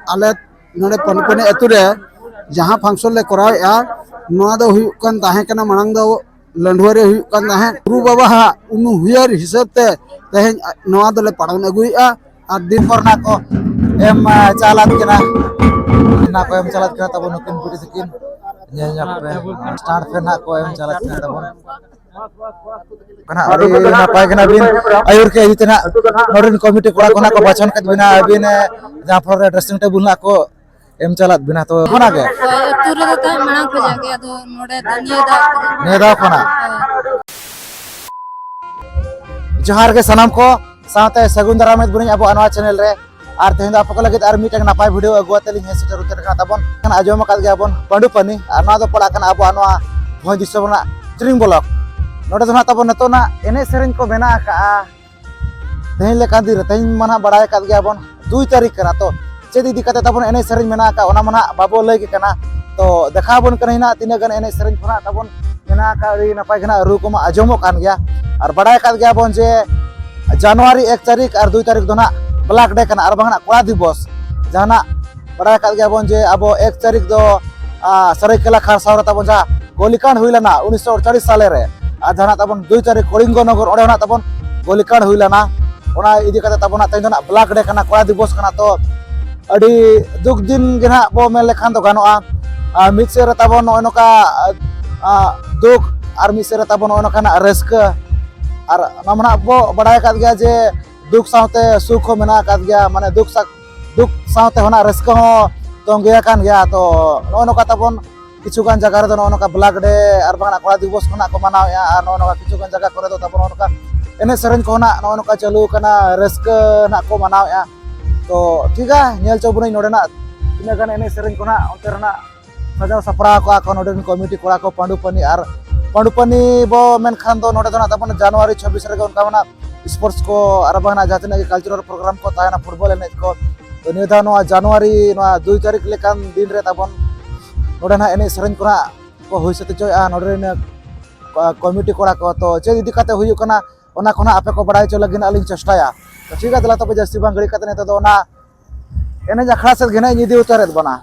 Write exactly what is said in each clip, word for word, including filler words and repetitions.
ᱟᱞᱮ ᱱᱚᱰᱮ ᱯᱟᱱᱯᱟᱱᱤ ᱟᱹᱛᱩ ᱨᱮ ᱡᱟᱦᱟᱸ function ᱞᱮ ᱠᱚᱨᱟᱣᱮᱫᱼᱟ, ᱱᱚᱣᱟ ᱫᱚ ᱦᱩᱭᱩᱜ ᱠᱟᱱ ᱛᱟᱦᱮᱸ ᱠᱟᱱᱟ, ᱢᱟᱲᱟᱝ ᱫᱚ ᱞᱟᱹᱰᱷᱩᱣᱟᱹ ᱨᱮ ᱦᱩᱭᱩᱜ ᱠᱟᱱ ᱛᱟᱦᱮᱸᱫ᱾ ᱜᱩᱨᱩ ᱵᱟᱵᱟᱣᱟᱜ ᱩᱱᱩᱭᱦᱟᱹᱨ ᱦᱤᱥᱟᱹᱵ ᱛᱮ ᱛᱮᱦᱮᱧ ᱱᱚᱣᱟ ᱫᱚᱞᱮ ᱯᱟᱞᱚᱱ ᱟᱹᱜᱩᱭᱮᱫᱼᱟ᱾ ᱟᱨ ᱫᱤᱱ ᱯᱚᱨ ᱱᱟᱜ ᱠᱚ ᱮᱢ, ᱟ, ᱪᱟᱞᱟᱫ ᱠᱤᱱᱟ, ᱱᱟᱜ ᱠᱚ ᱮᱢ ᱪᱟᱞᱟᱫ ᱠᱤᱱᱟ ᱛᱟᱵᱚᱱ ᱱᱩᱠᱤᱱ ᱵᱩᱰᱷᱤ ᱛᱟᱹᱠᱤᱱ᱾ ᱧᱮᱞ ᱧᱚᱜ ᱯᱮ, start ᱯᱮ ᱱᱟᱜ ᱠᱚ ᱮᱢ ᱪᱟᱞᱟᱫ ᱠᱤᱱᱟ ᱛᱟᱵᱚᱱ᱾ ᱠᱟᱱᱟ, ᱟᱹᱰᱤ ᱱᱟᱯᱟᱭ ᱠᱟᱱᱟ ᱵᱤᱱ ᱟᱹᱭᱩᱨ ᱠᱮᱫ ᱤᱫᱤ ᱛᱮ ᱱᱟᱜ ᱱᱚᱰᱮ ᱨᱮᱱ committee ᱠᱚᱲᱟ ᱠᱚ ᱱᱟᱜ ᱠᱚ ᱵᱟᱪᱷᱚᱱ ᱠᱮᱫ ᱵᱤᱱᱟ ᱟᱹᱵᱤᱱ, ᱮ, ᱡᱟᱦᱟᱸ ᱯᱚᱨ ᱨᱮ dressing table ᱱᱟᱜ ᱠᱚ ᱮᱢ ᱪᱟᱞᱟᱫ ᱵᱤᱱᱟ, ᱛᱚ ᱚᱱᱟ ᱜᱮ᱾ ᱦᱳᱭ, ᱟᱹᱛᱩ ᱨᱮᱫᱚ ᱛᱟᱦᱮᱸ ᱢᱟᱲᱟᱝ ᱠᱷᱚᱱᱟᱜ ᱜᱮ, ᱟᱫᱚ ᱱᱚᱰᱮ ᱫᱚ ᱱᱤᱭᱟᱹ ᱫᱷᱟᱣ ᱠᱷᱚᱱᱟᱜ᱾ ᱱᱤᱭᱟᱹ ᱫᱷᱟᱣ ᱠᱷᱚᱱᱟᱜ᱾ ᱦᱳᱭ᱾ ᱡᱚᱦᱟᱨ ᱜᱮ ᱥᱟᱱᱟᱢ ᱠᱚ, ᱥᱟᱶᱛᱮ ᱥᱟᱹᱜᱩᱱ ᱫᱟᱨᱟᱢᱮᱫ ᱵᱚᱱᱟᱹᱧ ᱟᱵᱚᱣᱟᱜ ᱱᱚᱣᱟ channel ᱨᱮ᱾ ᱟᱨ ᱛᱮᱦᱮᱧ ᱫᱚ ᱟᱯᱮ ᱠᱚ ᱞᱟᱹᱜᱤᱫ ᱟᱨ ᱢᱤᱫᱴᱟᱝ ᱱᱟᱯᱟᱭ video ᱟᱹᱜᱩ ᱟᱛᱮ ᱞᱤᱧ ᱦᱮᱡ ᱥᱮᱴᱮᱨ ᱩᱛᱟᱹᱨ ᱟᱠᱟᱱᱟ ᱛᱟᱵᱚᱱ᱾ ᱠᱷᱟᱱ ᱟᱸᱡᱚᱢ ᱟᱠᱟᱫ ᱜᱮᱭᱟ ᱵᱚᱱ ᱯᱟᱺᱰᱩ ᱯᱟᱹᱱᱤ, ᱟᱨ ᱱᱚᱣᱟ ᱫᱚ ᱯᱟᱲᱟᱜ ᱠᱟᱱᱟ ᱟᱵᱚᱣᱟᱜ ᱱᱚᱣᱟ ᱵᱷᱚᱸᱡᱽ ᱫᱤᱥᱚᱢ ᱨᱮᱱᱟᱜ ᱪᱤᱨᱤᱝ block᱾ ᱱᱚᱰᱮ ᱫᱚ ᱱᱟᱜ ᱛᱟᱵᱚᱱ ᱱᱤᱛᱚᱜ ᱱᱟᱜ ᱮᱱᱮᱡ ᱥᱮᱨᱮᱧ ᱠᱚ ᱢᱮᱱᱟᱜ ᱟᱠᱟᱜᱼᱟ᱾ ᱛᱮᱦᱮᱧ ᱞᱮᱠᱟᱱ ᱫᱤᱱ ᱨᱮ, ᱛᱮᱦᱮᱧ ᱢᱟ ᱱᱟᱦᱟᱜ ᱵᱟᱲᱟᱭ ᱟᱠᱟᱫ ᱜᱮᱭᱟ ᱵᱚᱱ ᱫᱩᱭ ᱛᱟᱹᱨᱤᱠᱷ ᱠᱟᱱᱟ, ᱛᱚ ᱪᱮᱫ ᱤᱫᱤ ᱠᱟᱛᱮ ᱛᱟᱵᱚᱱ ᱮᱱᱮᱡ ᱥᱮᱨᱮᱧ ᱢᱮᱱᱟᱜ ᱟᱠᱟᱫ, ᱚᱱᱟ ᱢᱟ ᱱᱟᱦᱟᱜ ᱵᱟᱵᱚ ᱞᱟᱹᱭ ᱜᱮ ᱠᱟᱱᱟ᱾ ᱛᱚ ᱫᱮᱠᱷᱟᱣ ᱟᱵᱚᱱ ᱠᱟᱹᱱᱟᱹᱧ ᱱᱟᱦᱟᱜ ᱛᱤᱱᱟᱹᱜ ᱜᱟᱱ ᱮᱱᱮᱡ ᱥᱮᱨᱮᱧ ᱠᱚ ᱱᱟᱦᱟᱜ ᱛᱟᱵᱚᱱ ᱢᱮᱱᱟᱜ ᱟᱠᱟᱫ, ᱟᱹᱰᱤ ᱱᱟᱯᱟᱭ ᱜᱮ ᱱᱟᱦᱟᱜ ᱨᱩ ᱠᱚᱢᱟ ᱟᱸᱡᱚᱢᱚᱜ ᱠᱟᱱ ᱜᱮᱭᱟ᱾ ᱟᱨ ᱵᱟᱲᱟᱭ ᱟᱠᱟᱫ ᱜᱮᱭᱟ ᱵᱚᱱ ᱡᱮ ᱡᱟᱱᱩᱣᱟᱨᱤ ᱮᱠ ᱛᱟᱹᱨᱤᱠᱷ ᱟᱨ ᱫᱩᱭ ᱛᱟᱹᱨᱤᱠᱷ ᱫᱚ ᱱᱟᱦᱟᱜ block day ᱠᱟᱱᱟ, ᱟᱨ ᱵᱟᱝ ᱱᱟᱦᱟᱜ ᱠᱚᱲᱟ ᱫᱤᱵᱚᱥ᱾ ᱡᱟᱦᱟᱱᱟᱜ ᱵᱟᱲᱟᱭ ᱟᱠᱟᱫ ᱜᱮᱭᱟ ᱵᱚᱱ ᱡᱮ ᱟᱵᱚ ᱮᱠ ᱛᱟᱹᱨᱤᱠᱷ ᱫᱚ, ᱟ, ᱥᱟᱹᱨᱟᱹᱭᱠᱮᱞᱟ ᱠᱷᱟᱨᱥᱟᱣᱟ ᱨᱮ ᱛᱟᱵᱚᱱ ᱡᱟᱦᱟᱸ ᱜᱳᱞᱤᱠᱟᱸᱰ ᱦᱩᱭ ᱞᱮᱱᱟ ᱩᱱᱤᱥᱥᱚ ᱟᱴᱪᱚᱞᱞᱤᱥ ᱥᱟᱞᱮ ᱨᱮ, ᱟᱨ ᱡᱟᱦᱟᱸ ᱱᱟᱜ ᱛᱟᱵᱚᱱ ᱫᱩᱭ ᱛᱟᱹᱨᱤᱠᱷ ᱠᱚᱞᱤᱝᱜᱚ ᱱᱚᱜᱚᱨ, ᱚᱸᱰᱮ ᱦᱚᱸ ᱱᱟᱜ ᱛᱟᱵᱚᱱ ᱜᱳᱞᱤᱠᱟᱸᱰ ᱦᱩᱭ ᱞᱮᱱᱟ᱾ ᱚᱱᱟ ᱤᱫᱤ ᱠᱟᱛᱮ ᱛᱟᱵᱚᱱ ᱱᱟᱜ ᱛᱮᱦᱮᱧ ᱫᱚ ᱱᱟᱜ block day ᱠᱟᱱᱟ, ᱠᱚᱲᱟ ᱫᱤᱵᱚᱥ ᱠᱟᱱᱟ᱾ ᱛᱚ ᱟᱹᱰᱤ ᱫᱩᱠ ᱫᱤᱱ ᱜᱮ ᱱᱟᱜ ᱵᱚ ᱢᱮᱱ ᱞᱮᱠᱷᱟᱱ ᱫᱚ ᱜᱟᱱᱚᱜᱼᱟ᱾ ᱟᱨ ᱢᱤᱫ ᱥᱮᱫ ᱨᱮ ᱛᱟᱵᱚᱱ ᱱᱚᱜᱼᱚᱭ ᱱᱚᱝᱠᱟ, ᱟ, ᱫᱩᱠ, ᱟᱨ ᱢᱤᱫ ᱥᱮᱫ ᱨᱮ ᱛᱟᱵᱚᱱ ᱱᱚᱜᱼᱚᱭ ᱱᱚᱝᱠᱟᱱᱟᱜ ᱨᱟᱹᱥᱠᱟᱹ᱾ ᱟᱨ ᱚᱱᱟ ᱢᱟ ᱱᱟᱜ ᱵᱚ ᱵᱟᱲᱟᱭ ᱟᱠᱟᱫ ᱜᱮᱭᱟ ᱡᱮ ᱫᱩᱠ ᱥᱟᱶᱛᱮ ᱥᱩᱠ ᱦᱚᱸ ᱢᱮᱱᱟᱜ ᱟᱠᱟᱫ ᱜᱮᱭᱟ, ᱢᱟᱱᱮ ᱫᱩᱠ ᱥᱟ-, ᱫᱩᱠ ᱥᱟᱶᱛᱮ ᱦᱚᱸ ᱱᱟᱜ ᱨᱟᱹᱥᱠᱟᱹ ᱦᱚᱸ ᱛᱚᱸᱜᱮ ᱟᱠᱟᱱ ᱜᱮᱭᱟ᱾ ᱛᱚ ᱱᱚᱜᱼᱚ ᱱᱚᱝᱠᱟ ᱛᱟᱵᱚᱱ ᱠᱤᱪᱷᱩ ᱜᱟᱱ ᱡᱟᱭᱜᱟ ᱨᱮᱫᱚ ᱱᱚᱜᱼᱚ ᱱᱚᱝᱠᱟ block day ᱟᱨ ᱵᱟᱝ ᱠᱚᱲᱟ ᱫᱤᱵᱚᱥ ᱠᱷᱚᱱᱟᱜ ᱠᱚ ᱢᱟᱱᱟᱣᱮᱫᱼᱟ, ᱟᱨ ᱱᱚᱜᱼᱚ ᱱᱚᱝᱠᱟ ᱠᱤᱪᱷᱩ ᱜᱟᱱ ᱡᱟᱭᱜᱟ ᱠᱚᱨᱮ ᱫᱚ ᱛᱟᱵᱚᱱ ᱱᱚᱜᱼᱚ ᱱᱚᱝᱠᱟ ᱮᱱᱮᱡ ᱥᱮᱨᱮᱧ ᱠᱚᱦᱚᱸ ᱱᱟᱜ ᱱᱚᱜᱼᱚ ᱱᱚᱝᱠᱟ ᱪᱟᱹᱞᱩ ᱟᱠᱟᱱᱟ, ᱨᱟᱹᱥᱠᱟᱹ ᱱᱟᱜ ᱠᱚ ᱢᱟᱱᱟᱣᱮᱫᱼᱟ᱾ ᱛᱚ ᱴᱷᱤᱠ ᱜᱮᱭᱟ, ᱧᱮᱞ ᱦᱚᱪᱚ ᱵᱚᱱᱟᱹᱧ ᱱᱚᱰᱮᱱᱟᱜ ᱛᱤᱱᱟᱹᱜ ᱜᱟᱱ ᱮᱱᱮᱡ ᱥᱮᱨᱮᱧ ᱠᱚ ᱱᱟᱜ ᱚᱱᱛᱮ ᱨᱮᱱᱟᱜ ᱥᱟᱡᱟᱣ ᱥᱟᱯᱲᱟᱣ ᱠᱚᱣᱟ ᱠᱚ ᱱᱚᱰᱮ ᱨᱮᱱ ᱠᱚᱢᱤᱴᱤ ᱠᱚᱲᱟ ᱠᱚ, ᱯᱟᱹᱰᱩ ᱯᱟᱹᱱᱤ᱾ ᱟᱨ ᱯᱟᱹᱰᱩ ᱯᱟᱹᱱᱤ ᱵᱚ ᱢᱮᱱᱠᱷᱟᱱ ᱫᱚ ᱱᱚᱰᱮ ᱫᱚ ᱱᱟᱜ ᱛᱟᱵᱚᱱ ᱡᱟᱱᱩᱣᱟᱨᱤ ᱪᱷᱟᱵᱵᱤᱥ ᱨᱮᱜᱮ ᱚᱱᱠᱟ ᱢᱟ ᱱᱟᱜ ᱥᱯᱳᱨᱴᱥ ᱠᱚ ᱟᱨ ᱵᱟᱝ ᱱᱟᱜ ᱡᱟᱦᱟᱸ ᱛᱤᱱᱟᱹᱜ ᱜᱮ ᱠᱟᱞᱪᱟᱨᱟᱞ ᱯᱨᱳᱜᱨᱟᱢ ᱠᱚ ᱛᱟᱦᱮᱱᱟ, ᱯᱷᱩᱴᱵᱚᱞ ᱮᱱᱮᱡ ᱠᱚ᱾ ᱛᱚ ᱱᱤᱭᱟᱹ ᱫᱷᱟᱣ ᱱᱚᱣᱟ ᱡᱟᱱᱩᱣᱟᱨᱤ ᱱᱚᱣᱟ ᱫᱩᱭ ᱛᱟᱹᱨᱤᱠᱷ ᱞᱮᱠᱟᱱ ᱫᱤᱱ ᱨᱮ ᱛᱟᱵᱚᱱ ᱱᱚᱰᱮ ᱱᱟᱜ ᱮᱱᱮᱡ ᱥᱮᱨᱮᱧ ᱠᱚ ᱱᱟᱜ ᱠᱚ ᱦᱩᱭ ᱥᱟᱹᱛ ᱦᱚᱪᱚᱭᱮᱫᱼᱟ ᱱᱚᱰᱮ ᱨᱮᱱ ᱠᱚ-, ᱠᱚᱢᱤᱴᱤ ᱠᱚᱲᱟ ᱠᱚ᱾ ᱛᱚ ᱪᱮᱫ ᱤᱫᱤ ᱠᱟᱛᱮ ᱦᱩᱭᱩᱜ ᱠᱟᱱᱟ, ᱚᱱᱟ ᱠᱚ ᱱᱟᱜ ᱟᱯᱮ ᱠᱚ ᱵᱟᱲᱟᱭ ᱦᱚᱪᱚ ᱞᱟᱹᱜᱤᱫ ᱱᱟᱜ ᱞᱤᱧ ᱪᱮᱥᱴᱟᱭᱟ᱾ ᱛᱚ ᱴᱷᱤᱠ ᱜᱮᱭᱟ, ᱫᱮᱞᱟ ᱛᱚᱵᱮ ᱡᱟᱹᱥᱛᱤ ᱵᱟᱝ ᱜᱷᱟᱹᱲᱤ ᱠᱟᱛᱮ ᱱᱤᱛᱚᱜ ᱫᱚ ᱚᱱᱟ ᱮᱱᱮᱡ ᱟᱠᱷᱲᱟ ᱥᱮᱫ ᱜᱮ ᱱᱟᱜ ᱤᱧ ᱤᱫᱤ ᱩᱛᱟᱹᱨᱮᱫ ᱵᱚᱱᱟ᱾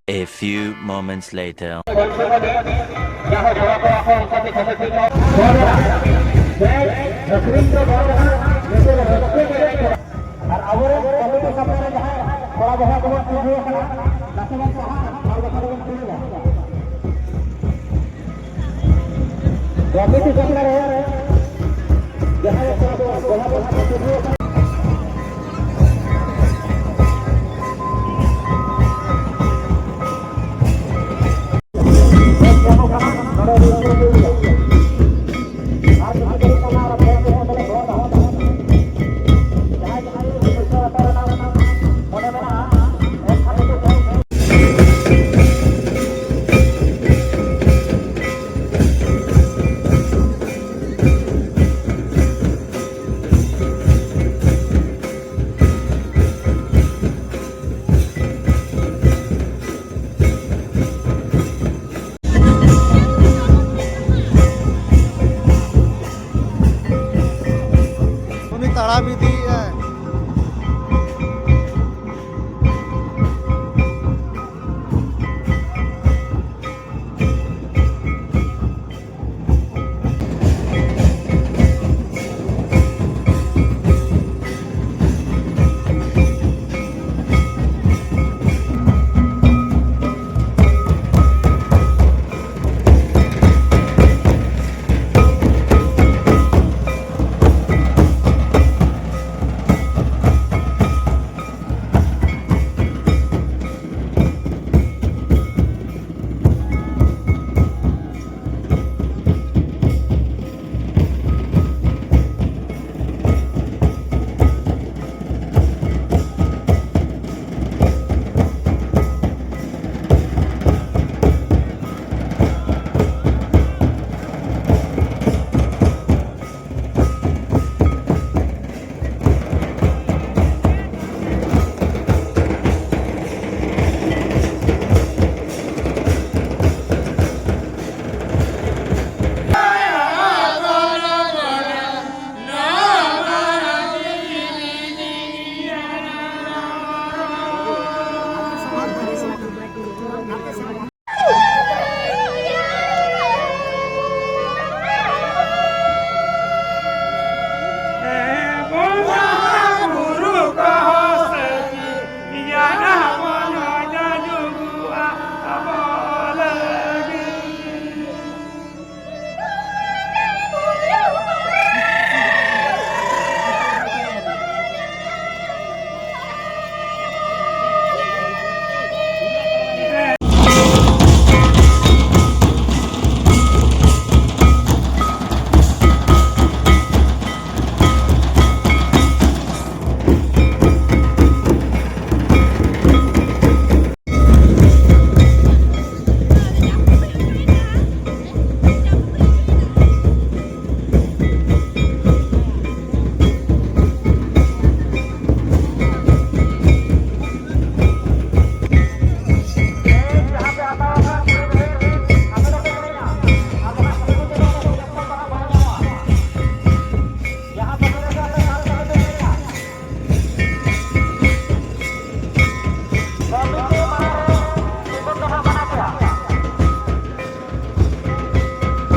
A few moments later. ᱟᱨ ᱟᱵᱚᱨᱮᱱ ᱠᱚᱢᱤᱴᱤ ᱥᱟᱯᱲᱟᱣ ᱨᱮ ᱡᱟᱦᱟᱸᱭ ᱠᱚᱲᱟ ᱵᱚᱭᱦᱟ ᱠᱚᱵᱚᱱ ᱛᱤᱸᱜᱩ ᱟᱠᱟᱱᱟ, ᱱᱟᱥᱮ ᱵᱚᱱ ᱥᱟᱦᱟᱜᱼᱟ, ᱟᱨ ᱵᱟᱠᱷᱟᱱ ᱵᱚᱱ ᱛᱤᱸᱜᱩᱱᱟ᱾ ᱠᱚᱢᱤᱴᱤ ᱥᱟᱯᱲᱟᱣ ᱨᱮ ᱡᱟᱦᱟᱸᱭ ᱠᱚᱲᱟ ᱵᱚᱭᱦᱟ ᱠᱚᱵᱚᱱ ᱛᱤᱸᱜᱩ ᱟᱠᱟᱱᱟ,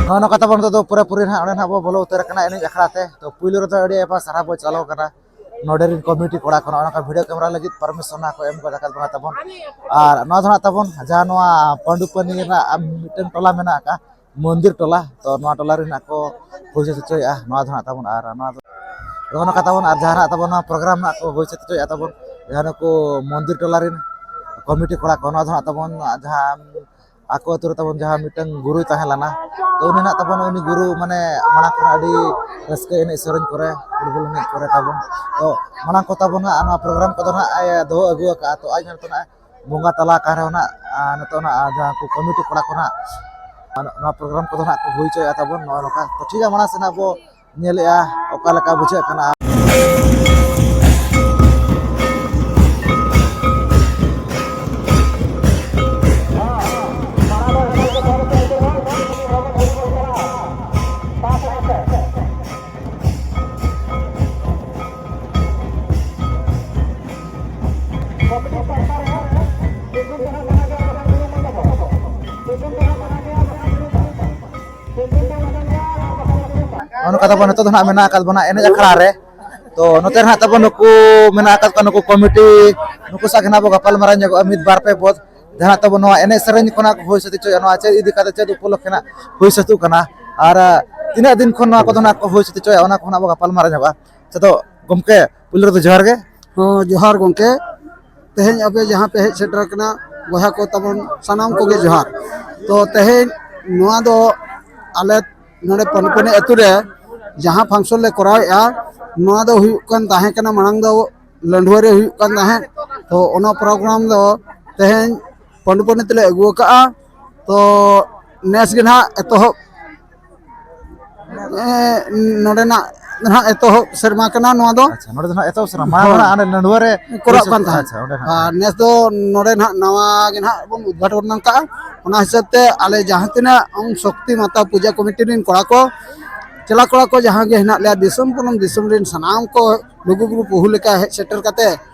ᱱᱚᱜᱼᱚ ᱱᱚᱝᱠᱟ ᱛᱟᱵᱚᱱ ᱱᱤᱛᱚᱜ ᱫᱚ ᱯᱩᱨᱟᱹᱯᱩᱨᱤ ᱱᱟᱦᱟᱜ ᱚᱸᱰᱮ ᱱᱟᱦᱟᱜ ᱵᱚ ᱵᱚᱞᱚ ᱩᱛᱟᱹᱨ ᱟᱠᱟᱱᱟ ᱮᱱᱮᱡ ᱟᱠᱷᱲᱟ ᱛᱮ᱾ ᱛᱚ ᱯᱩᱭᱞᱩ ᱨᱮᱫᱚ ᱟᱹᱰᱤ ᱟᱭᱢᱟ ᱥᱟᱨᱦᱟᱣ ᱵᱚ ᱪᱟᱞᱟᱣ ᱠᱟᱱᱟ ᱱᱚᱰᱮ ᱨᱮᱱ ᱠᱚᱢᱤᱴᱤ ᱠᱚᱲᱟ ᱠᱚ, ᱱᱚᱜᱼᱚ ᱱᱚᱝᱠᱟ ᱵᱷᱤᱰᱤᱭᱳ ᱠᱮᱢᱮᱨᱟ ᱞᱟᱹᱜᱤᱫ ᱯᱟᱨᱢᱤᱥᱚᱱ ᱱᱟᱦᱟᱜ ᱠᱚ ᱮᱢ ᱜᱚᱫ ᱟᱠᱟᱫ ᱵᱚᱱᱟ ᱛᱟᱵᱚᱱ᱾ ᱟᱨ ᱱᱚᱣᱟ ᱫᱚ ᱱᱟᱦᱟᱜ ᱛᱟᱵᱚᱱ ᱡᱟᱦᱟᱸ ᱱᱚᱣᱟ ᱯᱟᱺᱰᱩᱯᱟᱱᱤ ᱨᱮᱱᱟᱜ ᱢᱤᱫᱴᱟᱝ ᱴᱚᱞᱟ ᱢᱮᱱᱟᱜ ᱟᱠᱟᱫ ᱢᱚᱱᱫᱤᱨ ᱴᱚᱞᱟ, ᱛᱚ ᱱᱚᱣᱟ ᱴᱚᱞᱟ ᱨᱮ ᱱᱟᱦᱟᱜ ᱠᱚ ᱦᱩᱭ ᱦᱚᱪᱚᱭᱮᱫᱼᱟ ᱱᱚᱣᱟ ᱫᱚ ᱱᱟᱦᱟᱜ ᱛᱟᱵᱚᱱ᱾ ᱟᱨ ᱱᱚᱣᱟ ᱫᱚ ᱱᱚᱜᱼᱚ ᱱᱚᱝᱠᱟ ᱛᱟᱵᱚᱱ᱾ ᱟᱨ ᱡᱟᱦᱟᱸ ᱱᱟᱦᱟᱜ ᱛᱟᱵᱚᱱ ᱱᱚᱣᱟ ᱯᱨᱳᱜᱨᱟᱢ ᱱᱟᱦᱟᱜ ᱠᱚ ᱦᱩᱭ ᱥᱟᱹᱛ ᱦᱚᱪᱚᱭᱮᱫᱼᱟ ᱛᱟᱵᱚᱱ ᱡᱟᱦᱟᱸ ᱱᱩᱠᱩ ᱢᱚᱱᱫᱤᱨ ᱴᱚᱞᱟ ᱨᱮᱱ ᱠᱚᱢᱤᱴᱤ ᱠᱚᱲᱟ ᱠᱚ, ᱱᱚᱣᱟ ᱫᱚ ᱱᱟᱦᱟᱜ ᱛᱟᱵᱚᱱ ᱡᱟᱦᱟᱸ ᱟᱠᱚ ᱟᱹᱛᱩ ᱨᱮ ᱛᱟᱵᱚᱱ ᱡᱟᱦᱟᱸ ᱢᱤᱫᱴᱟᱝ ᱜᱩᱨᱩᱭ ᱛᱟᱦᱮᱸ ᱞᱮᱱᱟ, ᱛᱚ ᱩᱱᱤ ᱱᱟᱜ ᱛᱟᱵᱚᱱ ᱩᱱᱤ ᱜᱩᱨᱩ ᱢᱟᱱᱮ ᱢᱟᱲᱟᱝ ᱠᱷᱚᱱᱟᱜ ᱟᱹᱰᱤ ᱨᱟᱹᱥᱠᱟᱹ ᱮᱱᱮᱡ ᱥᱮᱨᱮᱧ ᱠᱚᱨᱮ, ᱯᱷᱩᱴᱵᱚᱞ ᱮᱱᱮᱡ ᱠᱚᱨᱮ ᱛᱟᱵᱚᱱ᱾ ᱛᱚ ᱢᱟᱲᱟᱝ ᱠᱚ ᱛᱟᱵᱚᱱ ᱦᱟᱸᱜ ᱱᱚᱣᱟ ᱯᱨᱳᱜᱨᱟᱢ ᱠᱚᱫᱚ ᱱᱟᱜ ᱮ ᱫᱚᱦᱚ ᱟᱹᱜᱩ ᱟᱠᱟᱫᱼᱟ᱾ ᱛᱚ ᱟᱡ ᱧᱮᱞᱛᱮ ᱱᱟᱜ ᱵᱚᱸᱜᱟ ᱛᱟᱞᱟ ᱟᱠᱟᱱ ᱨᱮᱦᱚᱸ ᱱᱟᱜ, ᱟᱨ ᱱᱤᱛᱚᱜ ᱱᱟᱜ ᱡᱟᱦᱟᱸ ᱠᱚ ᱠᱚᱢᱤᱴᱤ ᱠᱚᱲᱟ ᱠᱚ ᱱᱟᱜ ᱱᱚᱣᱟ ᱯᱨᱳᱜᱨᱟᱢ ᱠᱚᱫᱚ ᱱᱟᱜ ᱠᱚ ᱦᱩᱭ ᱦᱚᱪᱚᱭᱮᱫᱼᱟ ᱛᱟᱵᱚᱱ ᱱᱚᱜᱼᱚ ᱱᱚᱝᱠᱟ᱾ ᱛᱚ ᱴᱷᱤᱠ ᱜᱮᱭᱟ, ᱢᱟᱲᱟᱝ ᱥᱮᱱᱟᱜ ᱵᱚ ᱧᱮᱞᱮᱜᱼᱟ ᱚᱠᱟ ᱞᱮᱠᱟ ᱵᱩᱡᱷᱟᱹᱜ ᱠᱟᱱᱟ᱾ ᱱᱚᱜᱼᱚ ᱱᱚᱝᱠᱟ ᱛᱟᱵᱚᱱ ᱱᱤᱛᱚᱜ ᱫᱚ ᱱᱟᱜ ᱢᱮᱱᱟᱜ ᱟᱠᱟᱫ ᱵᱚᱱᱟ ᱮᱱᱮᱡ ᱟᱠᱷᱲᱟ ᱨᱮ᱾ ᱛᱚ ᱱᱚᱛᱮ ᱨᱮ ᱱᱟᱜ ᱛᱟᱵᱚᱱ ᱱᱩᱠᱩ ᱢᱮᱱᱟᱜ ᱟᱠᱟᱫ ᱠᱚᱣᱟ, ᱱᱩᱠᱩ ᱠᱚᱢᱤᱴᱤ, ᱱᱩᱠᱩ ᱥᱟᱶ ᱜᱮ ᱱᱟᱜ ᱵᱚ ᱜᱟᱯᱟᱞ ᱢᱟᱨᱟᱣ ᱧᱚᱜᱚᱜᱼᱟ ᱢᱤᱫ ᱵᱟᱨ ᱯᱮ ᱯᱚᱫ᱾ ᱡᱟᱦᱟᱸ ᱱᱟᱜ ᱛᱟᱵᱚᱱ ᱱᱚᱣᱟ ᱮᱱᱮᱡ ᱥᱮᱨᱮᱧ ᱠᱷᱚᱱᱟᱜ ᱠᱚ ᱦᱩᱭ ᱥᱟᱹᱛ ᱦᱚᱪᱚᱭᱟ, ᱱᱚᱣᱟ ᱪᱮᱫ ᱤᱫᱤ ᱠᱟᱛᱮ ᱪᱮᱫ ᱩᱯᱚᱞᱚᱠᱠᱷᱮ ᱱᱟᱜ ᱦᱩᱭ ᱥᱟᱹᱛᱚᱜ ᱠᱟᱱᱟ, ᱟᱨ ᱛᱤᱱᱟᱹᱜ ᱫᱤᱱ ᱠᱷᱚᱱ ᱱᱚᱣᱟ ᱠᱚᱫᱚ ᱱᱟᱜ ᱠᱚ ᱦᱩᱭ ᱥᱟᱹᱛ ᱦᱚᱪᱚᱭᱟ, ᱚᱱᱟ ᱠᱚ ᱱᱟᱜ ᱵᱚ ᱜᱟᱯᱟᱞ ᱢᱟᱨᱟᱣ ᱧᱚᱜᱚᱜᱼᱟ᱾ ᱪᱮᱫᱚ ᱜᱚᱢᱠᱮ, ᱯᱩᱭᱞᱩ ᱨᱮᱫᱚ ᱡᱚᱦᱟᱨ ᱜᱮ᱾ ᱦᱚᱸ, ᱡᱚᱦᱟᱨ ᱜᱚᱢᱠᱮ᱾ ᱛᱮᱦᱮᱧ ᱟᱯᱮ ᱡᱟᱦᱟᱸ ᱯᱮ ᱦᱮᱡ ᱥᱮᱴᱮᱨ ᱟᱠᱟᱱᱟ, ᱵᱚᱭᱦᱟ ᱠᱚ ᱛᱟᱵᱚᱱ ᱥᱟᱱᱟᱢ ᱠᱚᱜᱮ ᱡᱚᱦᱟᱨ᱾ ᱛᱚ ᱛᱮᱦᱮᱧ ᱱᱚᱣᱟ ᱫᱚ ᱟᱞᱮ ᱱᱚᱰᱮ ᱯᱟᱱᱤᱯᱟᱱᱤ ᱟᱹᱛᱩ ᱨᱮ ᱡᱟᱦᱟᱸ ᱯᱷᱟᱝᱥᱚᱱ ᱞᱮ ᱠᱚᱨᱟᱣᱮᱫᱼᱟ, ᱱᱚᱣᱟ ᱫᱚ ᱦᱩᱭᱩᱜ ᱠᱟᱱ ᱛᱟᱦᱮᱸ ᱠᱟᱱᱟ, ᱢᱟᱲᱟᱝ ᱫᱚ ᱞᱟᱹᱰᱷᱩᱣᱟᱹ ᱨᱮ ᱦᱩᱭᱩᱜ ᱠᱟᱱ ᱛᱟᱦᱮᱸᱫ᱾ ᱛᱚ ᱚᱱᱟ ᱯᱨᱳᱜᱨᱟᱢ ᱫᱚ ᱛᱮᱦᱮᱧ ᱯᱟᱱᱤᱯᱟᱱᱤ ᱛᱮᱞᱮ ᱟᱹᱜᱩ ᱟᱠᱟᱫᱼᱟ᱾ ᱛᱚ ᱱᱮᱥ ᱜᱮ ᱱᱟᱦᱟᱜ ᱮᱛᱚᱦᱚᱵ ᱮ, ᱱᱚᱰᱮᱱᱟᱜ ᱱᱟᱦᱟᱜ ᱮᱛᱚᱦᱚᱵ ᱥᱮᱨᱢᱟ ᱠᱟᱱᱟ ᱱᱚᱣᱟ ᱫᱚ᱾ ᱟᱪᱪᱷᱟ, ᱱᱚᱰᱮ ᱫᱚ ᱱᱟᱦᱟᱜ ᱮᱛᱚᱦᱚᱵ ᱥᱮᱨᱢᱟ᱾ ᱦᱳᱭ᱾ ᱢᱟᱲᱟᱝ ᱚᱸᱰᱮ ᱱᱟᱹᱰᱩᱣᱟᱹ ᱨᱮ ᱠᱚᱨᱟᱜ ᱠᱟᱱ ᱛᱟᱦᱮᱸᱫ᱾ ᱟᱪᱪᱷᱟ, ᱚᱸᱰᱮ ᱱᱟᱦᱟᱜ᱾ ᱟᱨ ᱱᱮᱥ ᱫᱚ ᱱᱚᱰᱮ ᱱᱟᱦᱟᱜ ᱱᱟᱣᱟ ᱜᱮ ᱱᱟᱦᱟᱜ ᱵᱚᱱ ᱩᱫᱽᱜᱷᱟᱴᱚᱱ ᱠᱟᱜᱼᱟ᱾ ᱚᱱᱟ ᱦᱤᱥᱟᱹᱵ ᱛᱮ ᱟᱞᱮ ᱡᱟᱦᱟᱸ ᱛᱤᱱᱟᱹᱜ ᱚᱝ ᱥᱚᱠᱛᱤ ᱢᱟᱛᱟ ᱯᱩᱡᱟ ᱠᱚᱢᱤᱴᱤ ᱨᱮᱱ ᱠᱚᱲᱟ ᱠᱚ, ᱪᱮᱞᱟ ᱠᱚᱲᱟ ᱠᱚ ᱡᱟᱦᱟᱸ ᱜᱮ ᱦᱮᱱᱟᱜ ᱞᱮᱭᱟ, ᱫᱤᱥᱚᱢ ᱯᱩᱱᱟᱹᱢ ᱫᱤᱥᱚᱢ ᱨᱮᱱ ᱥᱟᱱᱟᱢ ᱠᱚ ᱞᱩᱜᱩᱵᱩᱨᱩ ᱯᱩᱦᱩ ᱞᱮᱠᱟ ᱦᱮᱡ ᱥᱮᱴᱮᱨ ᱠᱟᱛᱮ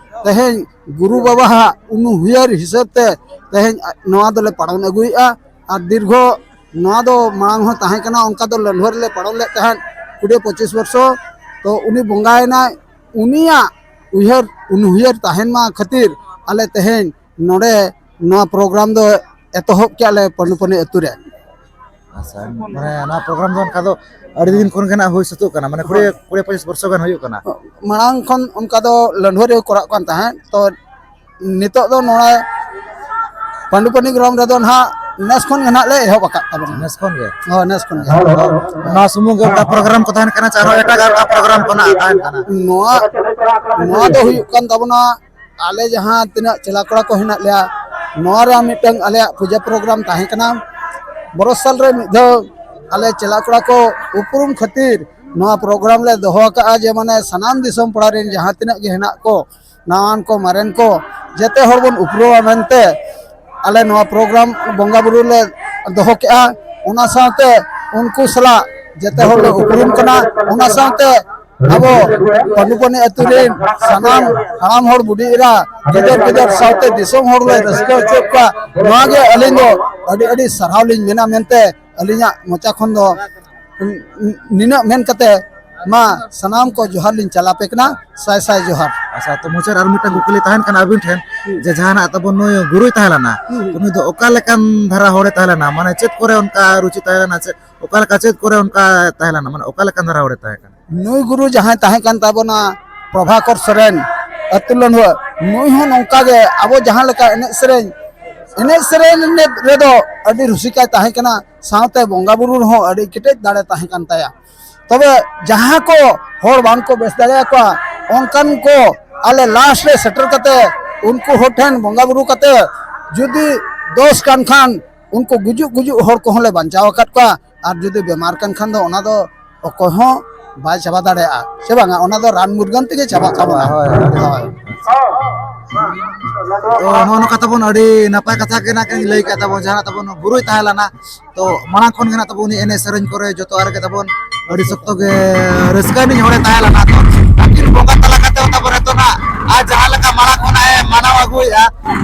ᱛᱮᱦᱮᱧ ᱜᱩᱨᱩ ᱵᱟᱵᱟᱣᱟᱜ ᱩᱱᱩᱭᱦᱟᱹᱨ ᱦᱤᱥᱟᱹᱵ ᱛᱮ ᱛᱮᱦᱮᱧ ᱱᱚᱣᱟ ᱫᱚᱞᱮ ᱯᱟᱞᱚᱱ ᱟᱹᱜᱩᱭᱮᱫᱼᱟ᱾ ᱟᱨ ᱫᱤᱨᱜᱷᱚ ᱱᱚᱣᱟ ᱫᱚ ᱢᱟᱲᱟᱝ ᱦᱚᱸ ᱛᱟᱦᱮᱸ ᱠᱟᱱᱟ, ᱚᱱᱠᱟ ᱫᱚ ᱞᱟᱹᱰᱷᱩᱣᱟᱹ ᱨᱮᱞᱮ ᱯᱟᱨᱚᱢ ᱞᱮᱫ ᱛᱟᱦᱮᱸᱫ ᱠᱩᱲᱤ ᱯᱚᱸᱪᱤᱥ ᱵᱚᱨᱥᱚ᱾ ᱛᱚ ᱩᱱᱤ ᱵᱚᱸᱜᱟᱭᱮᱱᱟᱭ, ᱩᱱᱤᱭᱟᱜ ᱩᱭᱦᱟᱹᱨ, ᱩᱱᱩᱭᱦᱟᱹᱨ ᱛᱟᱦᱮᱱ ᱢᱟ ᱠᱷᱟᱹᱛᱤᱨ ᱟᱞᱮ ᱛᱮᱦᱮᱧ ᱱᱚᱰᱮ ᱱᱚᱣᱟ ᱯᱨᱳᱜᱨᱟᱢ ᱫᱚ ᱮᱛᱚᱦᱚᱵ ᱠᱮᱜᱼᱟ ᱞᱮ ᱯᱟᱹᱰᱩᱯᱟᱹᱱᱤ ᱟᱹᱛᱩ ᱨᱮ᱾ ᱟᱪᱪᱷᱟ, ᱢᱟᱱᱮ ᱱᱚᱣᱟ ᱯᱨᱳᱜᱨᱟᱢ ᱫᱚ ᱚᱱᱠᱟ ᱫᱚ ᱟᱹᱰᱤ ᱫᱤᱱ ᱠᱷᱚᱱ ᱜᱮ ᱱᱟᱜ ᱦᱩᱭ ᱥᱟᱹᱛᱚᱜ ᱠᱟᱱᱟ, ᱢᱟᱱᱮ ᱠᱩᱲᱤ ᱠᱩᱲᱤ ᱯᱚᱸᱪᱤᱥ ᱵᱚᱨᱥᱚ ᱜᱟᱱ ᱦᱩᱭᱩᱜ ᱠᱟᱱᱟ᱾ ᱢᱟᱲᱟᱝ ᱠᱷᱚᱱ ᱚᱱᱠᱟ ᱫᱚ ᱞᱟᱹᱰᱷᱩᱣᱟᱹ ᱨᱮ ᱠᱚᱨᱟᱜ ᱠᱟᱱ ᱛᱟᱦᱮᱸᱫ᱾ ᱛᱚ ᱱᱤᱛᱚᱜ ᱫᱚ ᱱᱚᱣᱟ ᱯᱟᱹᱰᱩᱯᱟᱹᱱᱤ ᱜᱨᱟᱢ ᱨᱮᱫᱚ ᱱᱟᱦᱟᱜ ᱱᱮᱥ ᱠᱷᱚᱱ ᱜᱮ ᱱᱟᱦᱟᱜ ᱞᱮ ᱮᱦᱚᱵ ᱟᱠᱟᱫ ᱛᱟᱵᱚᱱᱟ᱾ ᱱᱮᱥ ᱠᱷᱚᱱ ᱜᱮ? ᱦᱳᱭ, ᱱᱮᱥ ᱠᱷᱚᱱ ᱜᱮ᱾ ᱱᱚᱣᱟ ᱥᱩᱢᱩᱝ ᱜᱮ ᱚᱱᱠᱟ ᱯᱨᱳᱜᱨᱟᱢ ᱠᱚ ᱛᱟᱦᱮᱱ ᱠᱟᱱᱟ ᱥᱮ ᱟᱨᱦᱚᱸ ᱮᱴᱟᱜ ᱚᱱᱠᱟ ᱯᱨᱳᱜᱨᱟᱢ ᱠᱚ ᱱᱟᱜ ᱛᱟᱦᱮᱱ ᱠᱟᱱᱟ? ᱱᱚᱣᱟ ᱱᱚᱣᱟ ᱫᱚ ᱦᱩᱭᱩᱜ ᱠᱟᱱ ᱛᱟᱵᱚᱱᱟ, ᱟᱞᱮ ᱡᱟᱦᱟᱸ ᱛᱤᱱᱟᱹᱜ ᱪᱮᱞᱟ ᱠᱚᱲᱟ ᱠᱚ ᱦᱮᱱᱟᱜ ᱞᱮᱭᱟ, ᱱᱚᱣᱟ ᱨᱮ ᱢᱤᱫᱴᱟᱝ ᱟᱞᱮᱭᱟᱜ ᱯᱩᱡᱟᱹ ᱯᱨᱳᱜᱨᱟᱢ ᱛᱟᱦᱮᱸ ᱠᱟᱱᱟ᱾ ᱵᱚᱨᱚᱥ ᱥᱟᱞ ᱨᱮ ᱢᱤᱫ ᱫᱷᱟᱣ ᱟᱞᱮ ᱪᱮᱞᱟ ᱠᱚᱲᱟ ᱠᱚ ᱩᱯᱨᱩᱢ ᱠᱷᱟᱹᱛᱤᱨ ᱱᱚᱣᱟ ᱯᱨᱳᱜᱨᱟᱢ ᱞᱮ ᱫᱚᱦᱚ ᱟᱠᱟᱫᱼᱟ, ᱡᱮ ᱢᱟᱱᱮ ᱥᱟᱱᱟᱢ ᱫᱤᱥᱚᱢ ᱯᱟᱲᱟ ᱨᱮᱱ ᱡᱟᱦᱟᱸ ᱛᱤᱱᱟᱹᱜ ᱜᱮ ᱦᱮᱱᱟᱜ ᱠᱚ, ᱱᱟᱣᱟᱱ ᱠᱚ ᱢᱟᱨᱮᱱ ᱠᱚ, ᱡᱮᱛᱮ ᱦᱚᱲ ᱵᱚᱱ ᱩᱯᱨᱩᱢᱟ ᱢᱮᱱᱛᱮ ᱟᱞᱮ ᱱᱚᱣᱟ ᱯᱨᱳᱜᱨᱟᱢ ᱵᱚᱸᱜᱟ ᱵᱩᱨᱩ ᱞᱮ ᱫᱚᱦᱚ ᱠᱮᱜᱼᱟ᱾ ᱚᱱᱟ ᱥᱟᱶᱛᱮ ᱩᱱᱠᱩ ᱥᱟᱞᱟᱜ ᱡᱮᱛᱮ ᱦᱚᱲ ᱞᱮ ᱩᱯᱨᱩᱢ ᱠᱟᱱᱟ᱾ ᱚᱱᱟ ᱥᱟᱶᱛᱮ ᱟᱵᱚ ᱯᱟᱹᱰᱩᱯᱟᱹᱱᱤ ᱟᱹᱛᱩ ᱨᱮᱱ ᱥᱟᱱᱟᱢ ᱦᱟᱲᱟᱢ ᱦᱚᱲ, ᱵᱩᱰᱷᱤ ᱮᱨᱟ, ᱜᱤᱫᱟᱹᱨ ᱯᱤᱫᱟᱹᱨ ᱥᱟᱶᱛᱮ ᱫᱤᱥᱚᱢ ᱦᱚᱲ ᱞᱮ ᱨᱟᱹᱥᱠᱟᱹ ᱦᱚᱪᱚᱭᱮᱫ ᱠᱚᱣᱟ᱾ ᱱᱚᱣᱟ ᱜᱮ ᱟᱹᱞᱤᱧ ᱫᱚ ᱟᱹᱰᱤ ᱟᱹᱰᱤ ᱥᱟᱨᱦᱟᱣ ᱞᱤᱧ ᱢᱮᱱᱟ ᱢᱮᱱᱛᱮ ᱟᱹᱞᱤᱧᱟᱜ ᱢᱚᱪᱟ ᱠᱷᱚᱱ ᱫᱚ ᱱᱤᱱᱟᱹᱜ ᱢᱮᱱ ᱠᱟᱛᱮ ᱢᱟ ᱥᱟᱱᱟᱢ ᱠᱚ ᱡᱚᱦᱟᱨ ᱞᱤᱧ ᱪᱟᱞᱟᱯᱮ ᱠᱟᱱᱟ, ᱥᱟᱭ ᱥᱟᱭ ᱡᱚᱦᱟᱨ᱾ ᱟᱪᱪᱷᱟ, ᱛᱚ ᱢᱩᱪᱟᱹᱫ ᱟᱨ ᱢᱤᱫᱴᱟᱝ ᱠᱩᱠᱞᱤ ᱛᱟᱦᱮᱱ ᱠᱟᱱᱟ ᱟᱹᱵᱤᱱ ᱴᱷᱮᱱ, ᱡᱮ ᱡᱟᱦᱟᱱᱟᱜ ᱛᱟᱵᱚᱱ ᱱᱩᱭ ᱜᱩᱨᱩᱭ ᱛᱟᱦᱮᱸ ᱞᱮᱱᱟ, ᱩᱱᱤ ᱫᱚ ᱚᱠᱟ ᱞᱮᱠᱟᱱ ᱫᱷᱟᱨᱟ ᱦᱚᱲᱮ ᱛᱟᱦᱮᱸ ᱞᱮᱱᱟ? ᱢᱟᱱᱮ ᱪᱮᱫ ᱠᱚᱨᱮ ᱚᱱᱠᱟ ᱨᱩᱪᱤ ᱛᱟᱦᱮᱸ ᱞᱮᱱᱟ, ᱪᱮᱫ ᱚᱠᱟ ᱞᱮᱠᱟ, ᱪᱮᱫ ᱠᱚᱨᱮ ᱚᱱᱠᱟ ᱛᱟᱦᱮᱸ ᱞᱮᱱᱟ, ᱢᱟᱱᱮ ᱚᱠᱟ ᱞᱮᱠᱟᱱ ᱫᱷᱟᱨᱟ ᱦᱚᱲᱮ ᱛᱟᱦᱮᱸ ᱠᱟᱱᱟ? ᱱᱩᱭ ᱜᱩᱨᱩ ᱡᱟᱦᱟᱸᱭ ᱛᱟᱦᱮᱸ ᱠᱟᱱ ᱛᱟᱵᱚᱱᱟ ᱯᱨᱚᱵᱷᱟᱠᱚᱨ ᱥᱚᱨᱮᱱ, ᱟᱹᱛᱩ ᱞᱟᱹᱱᱦᱩᱣᱟᱹ, ᱱᱩᱭ ᱦᱚᱸ ᱱᱚᱝᱠᱟ ᱜᱮ ᱟᱵᱚ ᱡᱟᱦᱟᱸ ᱞᱮᱠᱟ ᱮᱱᱮᱡ ᱥᱮᱨᱮᱧ, ᱮᱱᱮᱡ ᱥᱮᱨᱮᱧ ᱨᱮᱫᱚ ᱟᱹᱰᱤ ᱨᱩᱥᱤᱠᱟᱭ ᱛᱟᱦᱮᱸ ᱠᱟᱱᱟ, ᱥᱟᱶᱛᱮ ᱵᱚᱸᱜᱟ ᱵᱩᱨᱩ ᱨᱮᱦᱚᱸ ᱟᱹᱰᱤ ᱠᱮᱴᱮᱡ ᱫᱟᱲᱮ ᱛᱟᱦᱮᱸ ᱠᱟᱱ ᱛᱟᱭᱟ᱾ ᱛᱚᱵᱮ ᱡᱟᱦᱟᱸ ᱠᱚ ᱦᱚᱲ ᱵᱟᱝ ᱠᱚ ᱵᱮᱥ ᱫᱟᱲᱮᱭᱟᱠᱚᱣᱟ, ᱚᱱᱠᱟᱱ ᱠᱚ ᱟᱞᱮ ᱞᱟᱥᱴ ᱨᱮ ᱥᱮᱴᱮᱨ ᱠᱟᱛᱮ ᱩᱱᱠᱩ ᱦᱚᱲ ᱴᱷᱮᱱ ᱵᱚᱸᱜᱟ ᱵᱩᱨᱩ ᱠᱟᱛᱮ ᱡᱩᱫᱤ ᱫᱳᱥ ᱠᱟᱱ ᱠᱷᱟᱱ ᱩᱱᱠᱩ ᱜᱩᱡᱩᱜ ᱜᱩᱡᱩᱜ ᱦᱚᱲ ᱠᱚᱦᱚᱸ ᱞᱮ ᱵᱟᱧᱪᱟᱣ ᱟᱠᱟᱫ ᱠᱚᱣᱟ᱾ ᱟᱨ ᱡᱩᱫᱤ ᱵᱮᱢᱟᱨ ᱠᱟᱱ ᱠᱷᱟᱱ ᱫᱚ ᱚᱱᱟ ᱫᱚ ᱚᱠᱚᱭ ᱦᱚᱸ ᱵᱟᱭ ᱪᱟᱵᱟ ᱫᱟᱲᱮᱭᱟᱜᱼᱟ, ᱥᱮ ᱵᱟᱝᱟ? ᱚᱱᱟ ᱫᱚ ᱨᱟᱱ ᱢᱩᱨᱜᱟᱹᱱ ᱛᱮᱜᱮ ᱪᱟᱵᱟᱜ ᱛᱟᱵᱚᱱᱟ᱾ ᱦᱳᱭ, ᱦᱳᱭ᱾ ᱦᱳᱭ᱾ ᱛᱚ ᱱᱚᱜᱼᱚ ᱱᱚᱝᱠᱟ ᱛᱟᱵᱚᱱ ᱟᱹᱰᱤ ᱱᱟᱯᱟᱭ ᱠᱟᱛᱷᱟ ᱜᱮ ᱱᱟᱜ ᱠᱤᱱ ᱞᱟᱹᱭ ᱠᱮᱫ ᱛᱟᱵᱚᱱ, ᱡᱟᱦᱟᱸ ᱛᱟᱵᱚᱱ ᱜᱩᱨᱩᱭ ᱛᱟᱦᱮᱸ ᱞᱮᱱᱟ᱾ ᱛᱚ ᱢᱟᱲᱟᱝ ᱠᱷᱚᱱ ᱜᱮ ᱱᱟᱜ ᱛᱟᱵᱚᱱ ᱩᱱᱤ ᱮᱱᱮᱡ ᱥᱮᱨᱮᱧ ᱠᱚᱨᱮ ᱡᱚᱛᱚᱣᱟᱜ ᱨᱮᱜᱮ ᱛᱟᱵᱚᱱ ᱟᱹᱰᱤ ᱥᱚᱠᱛᱚ ᱜᱮ ᱨᱟᱹᱥᱠᱟᱹ ᱟᱹᱱᱤᱡ ᱦᱚᱲᱮ ᱛᱟᱦᱮᱸ ᱞᱮᱱᱟ᱾ ᱛᱚ ᱟᱹᱠᱤᱱ ᱵᱚᱸᱜᱟ ᱛᱟᱞᱟ ᱠᱟᱛᱮ ᱦᱚᱸ ᱛᱟᱵᱚᱱ ᱱᱤᱛᱚᱜ ᱱᱟᱜ ᱟᱡ ᱡᱟᱦᱟᱸ ᱞᱮᱠᱟ ᱢᱟᱲᱟᱝ ᱠᱷᱚᱱᱟᱜ ᱮ ᱢᱟᱱᱟᱣ ᱟᱹᱜᱩᱭᱮᱫᱼᱟ,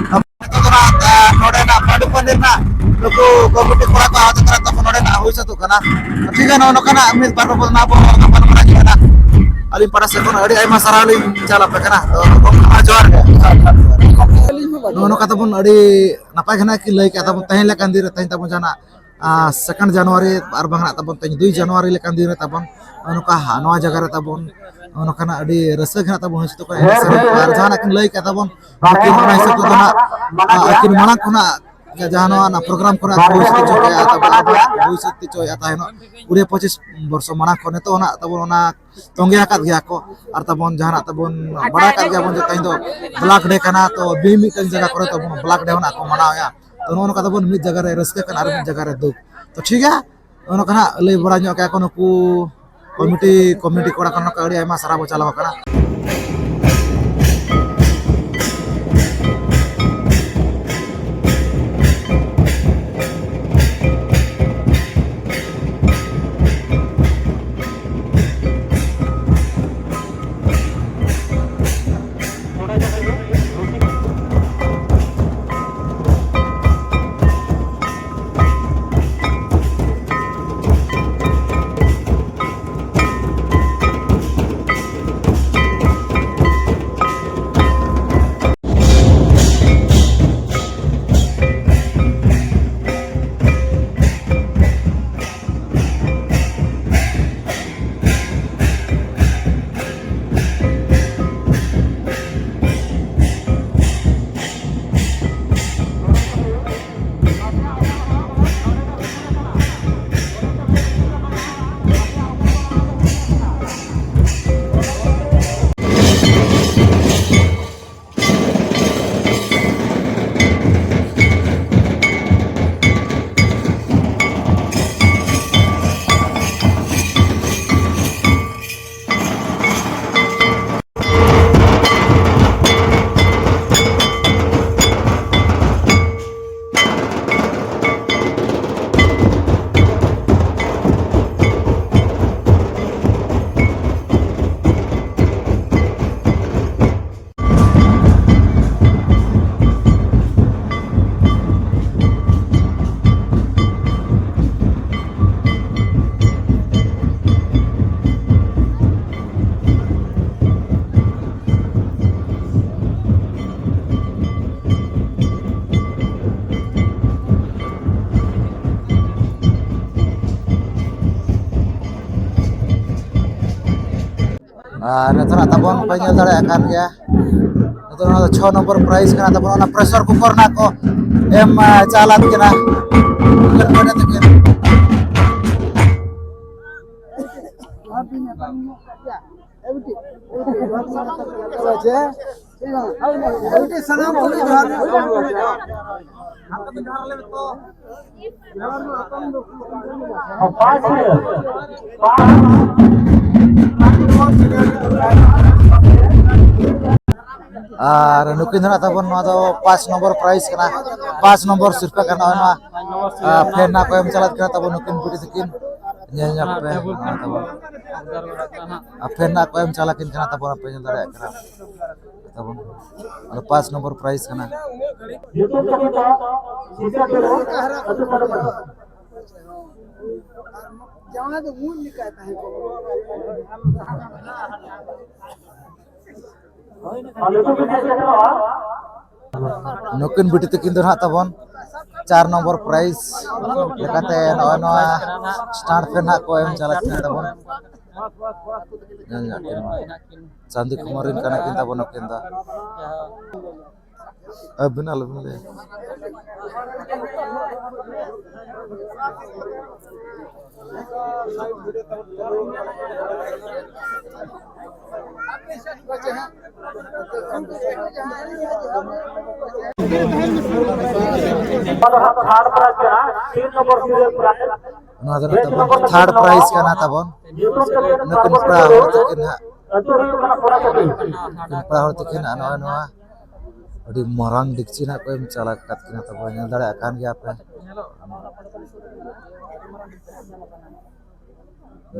ᱱᱤᱛᱚᱜ ᱫᱚ ᱱᱟᱜ, ᱟᱨ ᱱᱚᱰᱮᱱᱟᱜ ᱯᱟᱹᱰᱩ ᱯᱟᱹᱱᱤ ᱨᱮᱱᱟᱜ ᱱᱩᱠᱩ ᱠᱚᱢᱤᱴᱤ ᱠᱚᱲᱟ ᱠᱚ ᱟᱦᱚᱛᱮ ᱛᱚᱨᱟ ᱥᱟᱹᱛᱚᱜ ᱠᱟᱱᱟ᱾ ᱴᱷᱤᱠ ᱜᱮᱭᱟ, ᱱᱚᱜᱼᱚ ᱱᱚᱝᱠᱟᱱᱟᱜ ᱢᱤᱫ ᱵᱟᱨ ᱵᱟᱵᱚᱱ ᱚᱱᱟ ᱵᱚᱱ ᱜᱟᱯᱟᱞ ᱢᱟᱨᱟᱣ ᱠᱟᱱᱟ᱾ ᱟᱹᱞᱤᱧ ᱯᱟᱦᱴᱟ ᱥᱮᱫ ᱠᱷᱚᱱ ᱟᱹᱰᱤ ᱟᱭᱢᱟ ᱥᱟᱨᱦᱟᱣ ᱞᱤᱧ ᱪᱟᱞ ᱟᱯᱮ ᱠᱟᱱᱟ᱾ ᱛᱚ ᱡᱚᱦᱟᱨ ᱜᱮ᱾ ᱱᱚᱜᱼᱚ ᱱᱚᱝᱠᱟ ᱛᱟᱵᱚᱱ ᱟᱹᱰᱤ ᱱᱟᱯᱟᱭ ᱜᱮ ᱱᱟᱜ ᱠᱤᱱ ᱞᱟᱹᱭ ᱠᱮᱜᱼᱟ ᱛᱟᱵᱚᱱ, ᱛᱮᱦᱮᱧ ᱞᱮᱠᱟᱱ ᱫᱤᱱ ᱨᱮ ᱛᱮᱦᱮᱧ ᱛᱟᱵᱚᱱ ᱡᱟᱦᱟᱱᱟᱜ ᱟᱨ ᱥᱮᱠᱮᱱᱰ ᱡᱟᱱᱩᱣᱟᱨᱤ ᱟᱨ ᱵᱟᱝ ᱱᱟᱜ ᱛᱟᱵᱚᱱ ᱛᱮᱦᱮᱧ ᱫᱩᱭ ᱡᱟᱱᱩᱣᱟᱨᱤ ᱞᱮᱠᱟᱱ ᱫᱤᱱ ᱨᱮ ᱛᱟᱵᱚᱱ ᱱᱚᱜᱼᱚ ᱱᱚᱝᱠᱟ ᱦᱟ-, ᱱᱚᱣᱟ ᱡᱟᱭᱜᱟ ᱨᱮ ᱛᱟᱵᱚᱱ ᱱᱚᱜᱼᱚ ᱱᱚᱝᱠᱟᱱᱟᱜ ᱟᱹᱰᱤ ᱨᱟᱹᱥᱠᱟᱹ ᱜᱮ ᱱᱟᱜ ᱛᱟᱵᱚᱱ ᱦᱩᱭ ᱥᱟᱹᱛ ᱠᱟᱱᱟ᱾ ᱮᱱᱮᱡ ᱥᱮᱨᱮᱧ ᱠᱚ ᱟᱨ ᱡᱟᱦᱟᱱᱟᱜ ᱠᱤᱱ ᱞᱟᱹᱭ ᱠᱮᱫ ᱛᱟᱵᱚᱱ ᱟᱹᱠᱤᱱ ᱚᱱᱟ ᱦᱤᱥᱟᱹᱵ ᱛᱮᱫᱚ ᱱᱟᱜ ᱟᱹᱠᱤᱱ ᱢᱟᱲᱟᱝ ᱠᱷᱚᱱᱟᱜ ᱡᱟᱦᱟᱸ ᱱᱚᱣᱟ ᱚᱱᱟ ᱯᱨᱳᱜᱨᱟᱢ ᱠᱷᱚᱱᱟᱜ ᱦᱩᱭ ᱥᱟᱹᱛ ᱦᱚᱪᱚ ᱠᱮᱜᱼᱟ, ᱛᱟᱵᱚᱱ ᱟᱵᱚᱱᱟᱜ ᱦᱩᱭ ᱥᱟᱹᱛ ᱦᱚᱪᱚᱭᱮᱜᱼᱟ ᱛᱟᱦᱮᱱᱚᱜ ᱠᱩᱲᱤ ᱯᱚᱸᱪᱤᱥ ᱵᱚᱨᱥᱚ ᱢᱟᱲᱟᱝ ᱠᱷᱚᱱ ᱱᱤᱛᱚᱜ ᱦᱚᱸ ᱱᱟᱜ ᱛᱟᱵᱚᱱ ᱚᱱᱟ ᱛᱚᱸᱜᱮ ᱟᱠᱟᱫ ᱜᱮᱭᱟ ᱠᱚ᱾ ᱟᱨ ᱛᱟᱵᱚᱱ ᱡᱟᱦᱟᱱᱟᱜ ᱛᱟᱵᱚᱱ ᱵᱟᱲᱟᱭ ᱟᱠᱟᱫ ᱜᱮᱭᱟ ᱵᱚᱱ ᱡᱮ ᱛᱮᱦᱮᱧ ᱫᱚ ᱵᱞᱚᱠ ᱰᱮ ᱠᱟᱱᱟ, ᱛᱚ ᱢᱤᱢᱤᱫᱴᱟᱝ ᱡᱟᱭᱜᱟ ᱠᱚᱨᱮ ᱛᱟᱵᱚᱱ ᱵᱞᱚᱠ ᱰᱮ ᱦᱚᱸ ᱱᱟᱜ ᱠᱚ ᱢᱟᱱᱟᱣᱮᱜᱼᱟ᱾ ᱛᱚ ᱱᱚᱜᱼᱚ ᱱᱚᱝᱠᱟ ᱛᱟᱵᱚᱱ ᱢᱤᱫ ᱡᱟᱭᱜᱟ ᱨᱮ ᱨᱟᱹᱥᱠᱟᱹ ᱠᱟᱱᱟ ᱟᱨ ᱢᱤᱫ ᱡᱟᱭᱜᱟ ᱨᱮ ᱫᱩᱠ᱾ ᱛᱚ ᱴᱷᱤᱠ ᱜᱮᱭᱟ, ᱱᱚᱜᱼᱚ ᱱᱚᱝᱠᱟ ᱱᱟᱜ ᱞᱟᱹᱭ ᱵᱟᱲᱟ ᱧᱚᱜ ᱠᱮᱜᱼᱟ ᱠᱚ ᱱᱩᱠᱩ ᱠᱚᱢᱤᱴᱤ, ᱠᱚᱢᱤᱴᱤ ᱠᱚᱲᱟ ᱠᱚ ᱱᱚᱝᱠᱟ ᱟᱹᱰᱤ ᱟᱭᱢᱟ ᱥᱟᱨᱦᱟᱣ ᱠᱚ ᱪᱟᱞᱟᱣ ᱟᱠᱟᱱᱟ᱾ ᱟᱨ ᱱᱤᱛᱚᱜ ᱛᱟᱵᱚᱱ ᱯᱮ ᱧᱮᱞ ᱫᱟᱲᱮᱭᱟᱜ ᱠᱟᱱ ᱜᱮᱭᱟ, ᱱᱤᱛᱚᱜ ᱱᱚᱣᱟ ᱫᱚ ᱪᱷᱚ ᱱᱚᱢᱵᱚᱨ ᱯᱨᱟᱭᱤᱡᱽ ᱠᱟᱱᱟ ᱛᱟᱵᱚᱱ, ᱚᱱᱟ ᱯᱨᱮᱥᱟᱨ ᱠᱩᱠᱟᱨ ᱨᱮᱱᱟᱜ ᱠᱚ ᱮᱢ ᱪᱟᱞᱟᱫ ᱠᱟᱱᱟ᱾ ᱥᱟᱱᱟᱢ ᱠᱚᱜᱮ ᱡᱚᱦᱟᱨ᱾ ᱟᱨ ᱱᱩᱠᱤᱱ ᱫᱚ ᱱᱟᱜ ᱛᱟᱵᱚᱱ, ᱱᱚᱣᱟ ᱫᱚ ᱯᱟᱸᱪ ᱱᱚᱢᱵᱚᱨ ᱯᱨᱟᱭᱤᱡᱽ ᱠᱟᱱᱟ, ᱯᱟᱸᱪ ᱱᱚᱢᱵᱚᱨ ᱥᱤᱨᱯᱟᱹ ᱠᱟᱱᱟ᱾ ᱱᱚᱣᱟ ᱯᱷᱮᱱ ᱱᱟᱜ ᱠᱚ ᱮᱢ ᱪᱟᱞᱟᱜ ᱠᱟᱱᱟ ᱛᱟᱵᱚᱱ ᱱᱩᱠᱤᱱ ᱵᱩᱰᱷᱤ ᱛᱟᱹᱠᱤᱱ, ᱧᱮᱞ ᱧᱚᱜ ᱯᱮ᱾ ᱱᱚᱣᱟ ᱛᱟᱵᱚᱱ ᱯᱷᱮᱱ ᱱᱟᱜ ᱠᱚ ᱮᱢ ᱪᱟᱞᱟᱜ ᱠᱤᱱ ᱠᱟᱱᱟ ᱛᱟᱵᱚᱱ, ᱟᱯᱮ ᱧᱮᱞ ᱫᱟᱲᱮᱭᱟᱜ ᱠᱟᱱᱟ ᱛᱟᱵᱚᱱ᱾ ᱟᱫᱚ ᱯᱟᱸᱪ ᱱᱚᱢᱵᱚᱨ ᱯᱨᱟᱭᱤᱡᱽ ᱠᱟᱱᱟ᱾ ᱡᱟᱶᱟᱭ ᱫᱚ ᱢᱩᱸᱡ ᱞᱮᱠᱟᱭ ᱛᱟᱦᱮᱸ ᱠᱚᱜ᱾ ᱱᱩᱠᱤᱱ ᱵᱤᱴᱤ ᱛᱟᱹᱠᱤᱱ ᱫᱚ ᱱᱟᱦᱟᱜ ᱛᱟᱵᱚᱱ ᱪᱟᱨ ᱱᱚᱢᱵᱚᱨ ᱯᱨᱟᱭᱤᱡᱽ ᱞᱮᱠᱟᱛᱮ ᱱᱚᱜᱼᱚᱭ ᱱᱚᱣᱟ ᱥᱴᱟᱱᱴ ᱯᱷᱮᱱ ᱱᱟᱦᱟᱜ ᱠᱚ ᱮᱢ ᱪᱟᱞᱟᱜ ᱠᱟᱱᱟ ᱛᱟᱵᱚᱱ᱾ ᱧᱮᱞ ᱧᱚᱜ ᱠᱤᱱ ᱢᱟ᱾ ᱪᱟᱸᱫᱤ ᱠᱷᱚᱢᱚᱨ ᱨᱮᱱ ᱠᱟᱱᱟ ᱠᱤᱱ ᱛᱟᱵᱚᱱ ᱱᱩᱠᱤᱱ ᱫᱚ᱾ ᱟᱹᱵᱤᱱ ᱟᱞᱚᱵᱤᱱ ᱞᱟᱹᱭᱟ᱾ ᱱᱚᱣᱟ ᱫᱚ ᱦᱟᱸᱜ ᱛᱷᱟᱨᱰ ᱯᱨᱟᱭᱤᱡᱽ ᱠᱟᱱᱟ, ᱛᱤᱱ ᱱᱚᱢᱵᱚᱨ ᱥᱤᱨᱤᱭᱟᱞ ᱯᱨᱟᱭᱤᱡᱽ᱾ ᱱᱚᱣᱟ ᱫᱚ ᱱᱤᱛᱚᱜ ᱛᱷᱟᱨᱰ ᱯᱨᱟᱭᱤᱡᱽ ᱠᱟᱱᱟ ᱛᱟᱵᱚᱱ᱾ ᱱᱩᱠᱤᱱ ᱠᱚᱲᱟ ᱦᱚᱲ ᱛᱟᱹᱠᱤᱱ ᱦᱟᱸᱜ, ᱱᱩᱠᱤᱱ ᱠᱚᱲᱟ ᱦᱚᱲ ᱛᱟᱹᱠᱤᱱ ᱦᱟᱸᱜ ᱱᱚᱜᱼᱚᱭ ᱱᱚᱣᱟ ᱟᱹᱰᱤ ᱢᱟᱨᱟᱝ ᱰᱮᱠᱪᱤ ᱱᱟᱜ ᱠᱚ ᱮᱢ ᱪᱟᱞᱟᱣ ᱟᱠᱟᱫ ᱠᱤᱱᱟ ᱛᱟᱵᱚᱱ, ᱧᱮᱞ ᱫᱟᱲᱮᱭᱟᱜ ᱠᱟᱱ ᱜᱮᱭᱟ ᱯᱮ᱾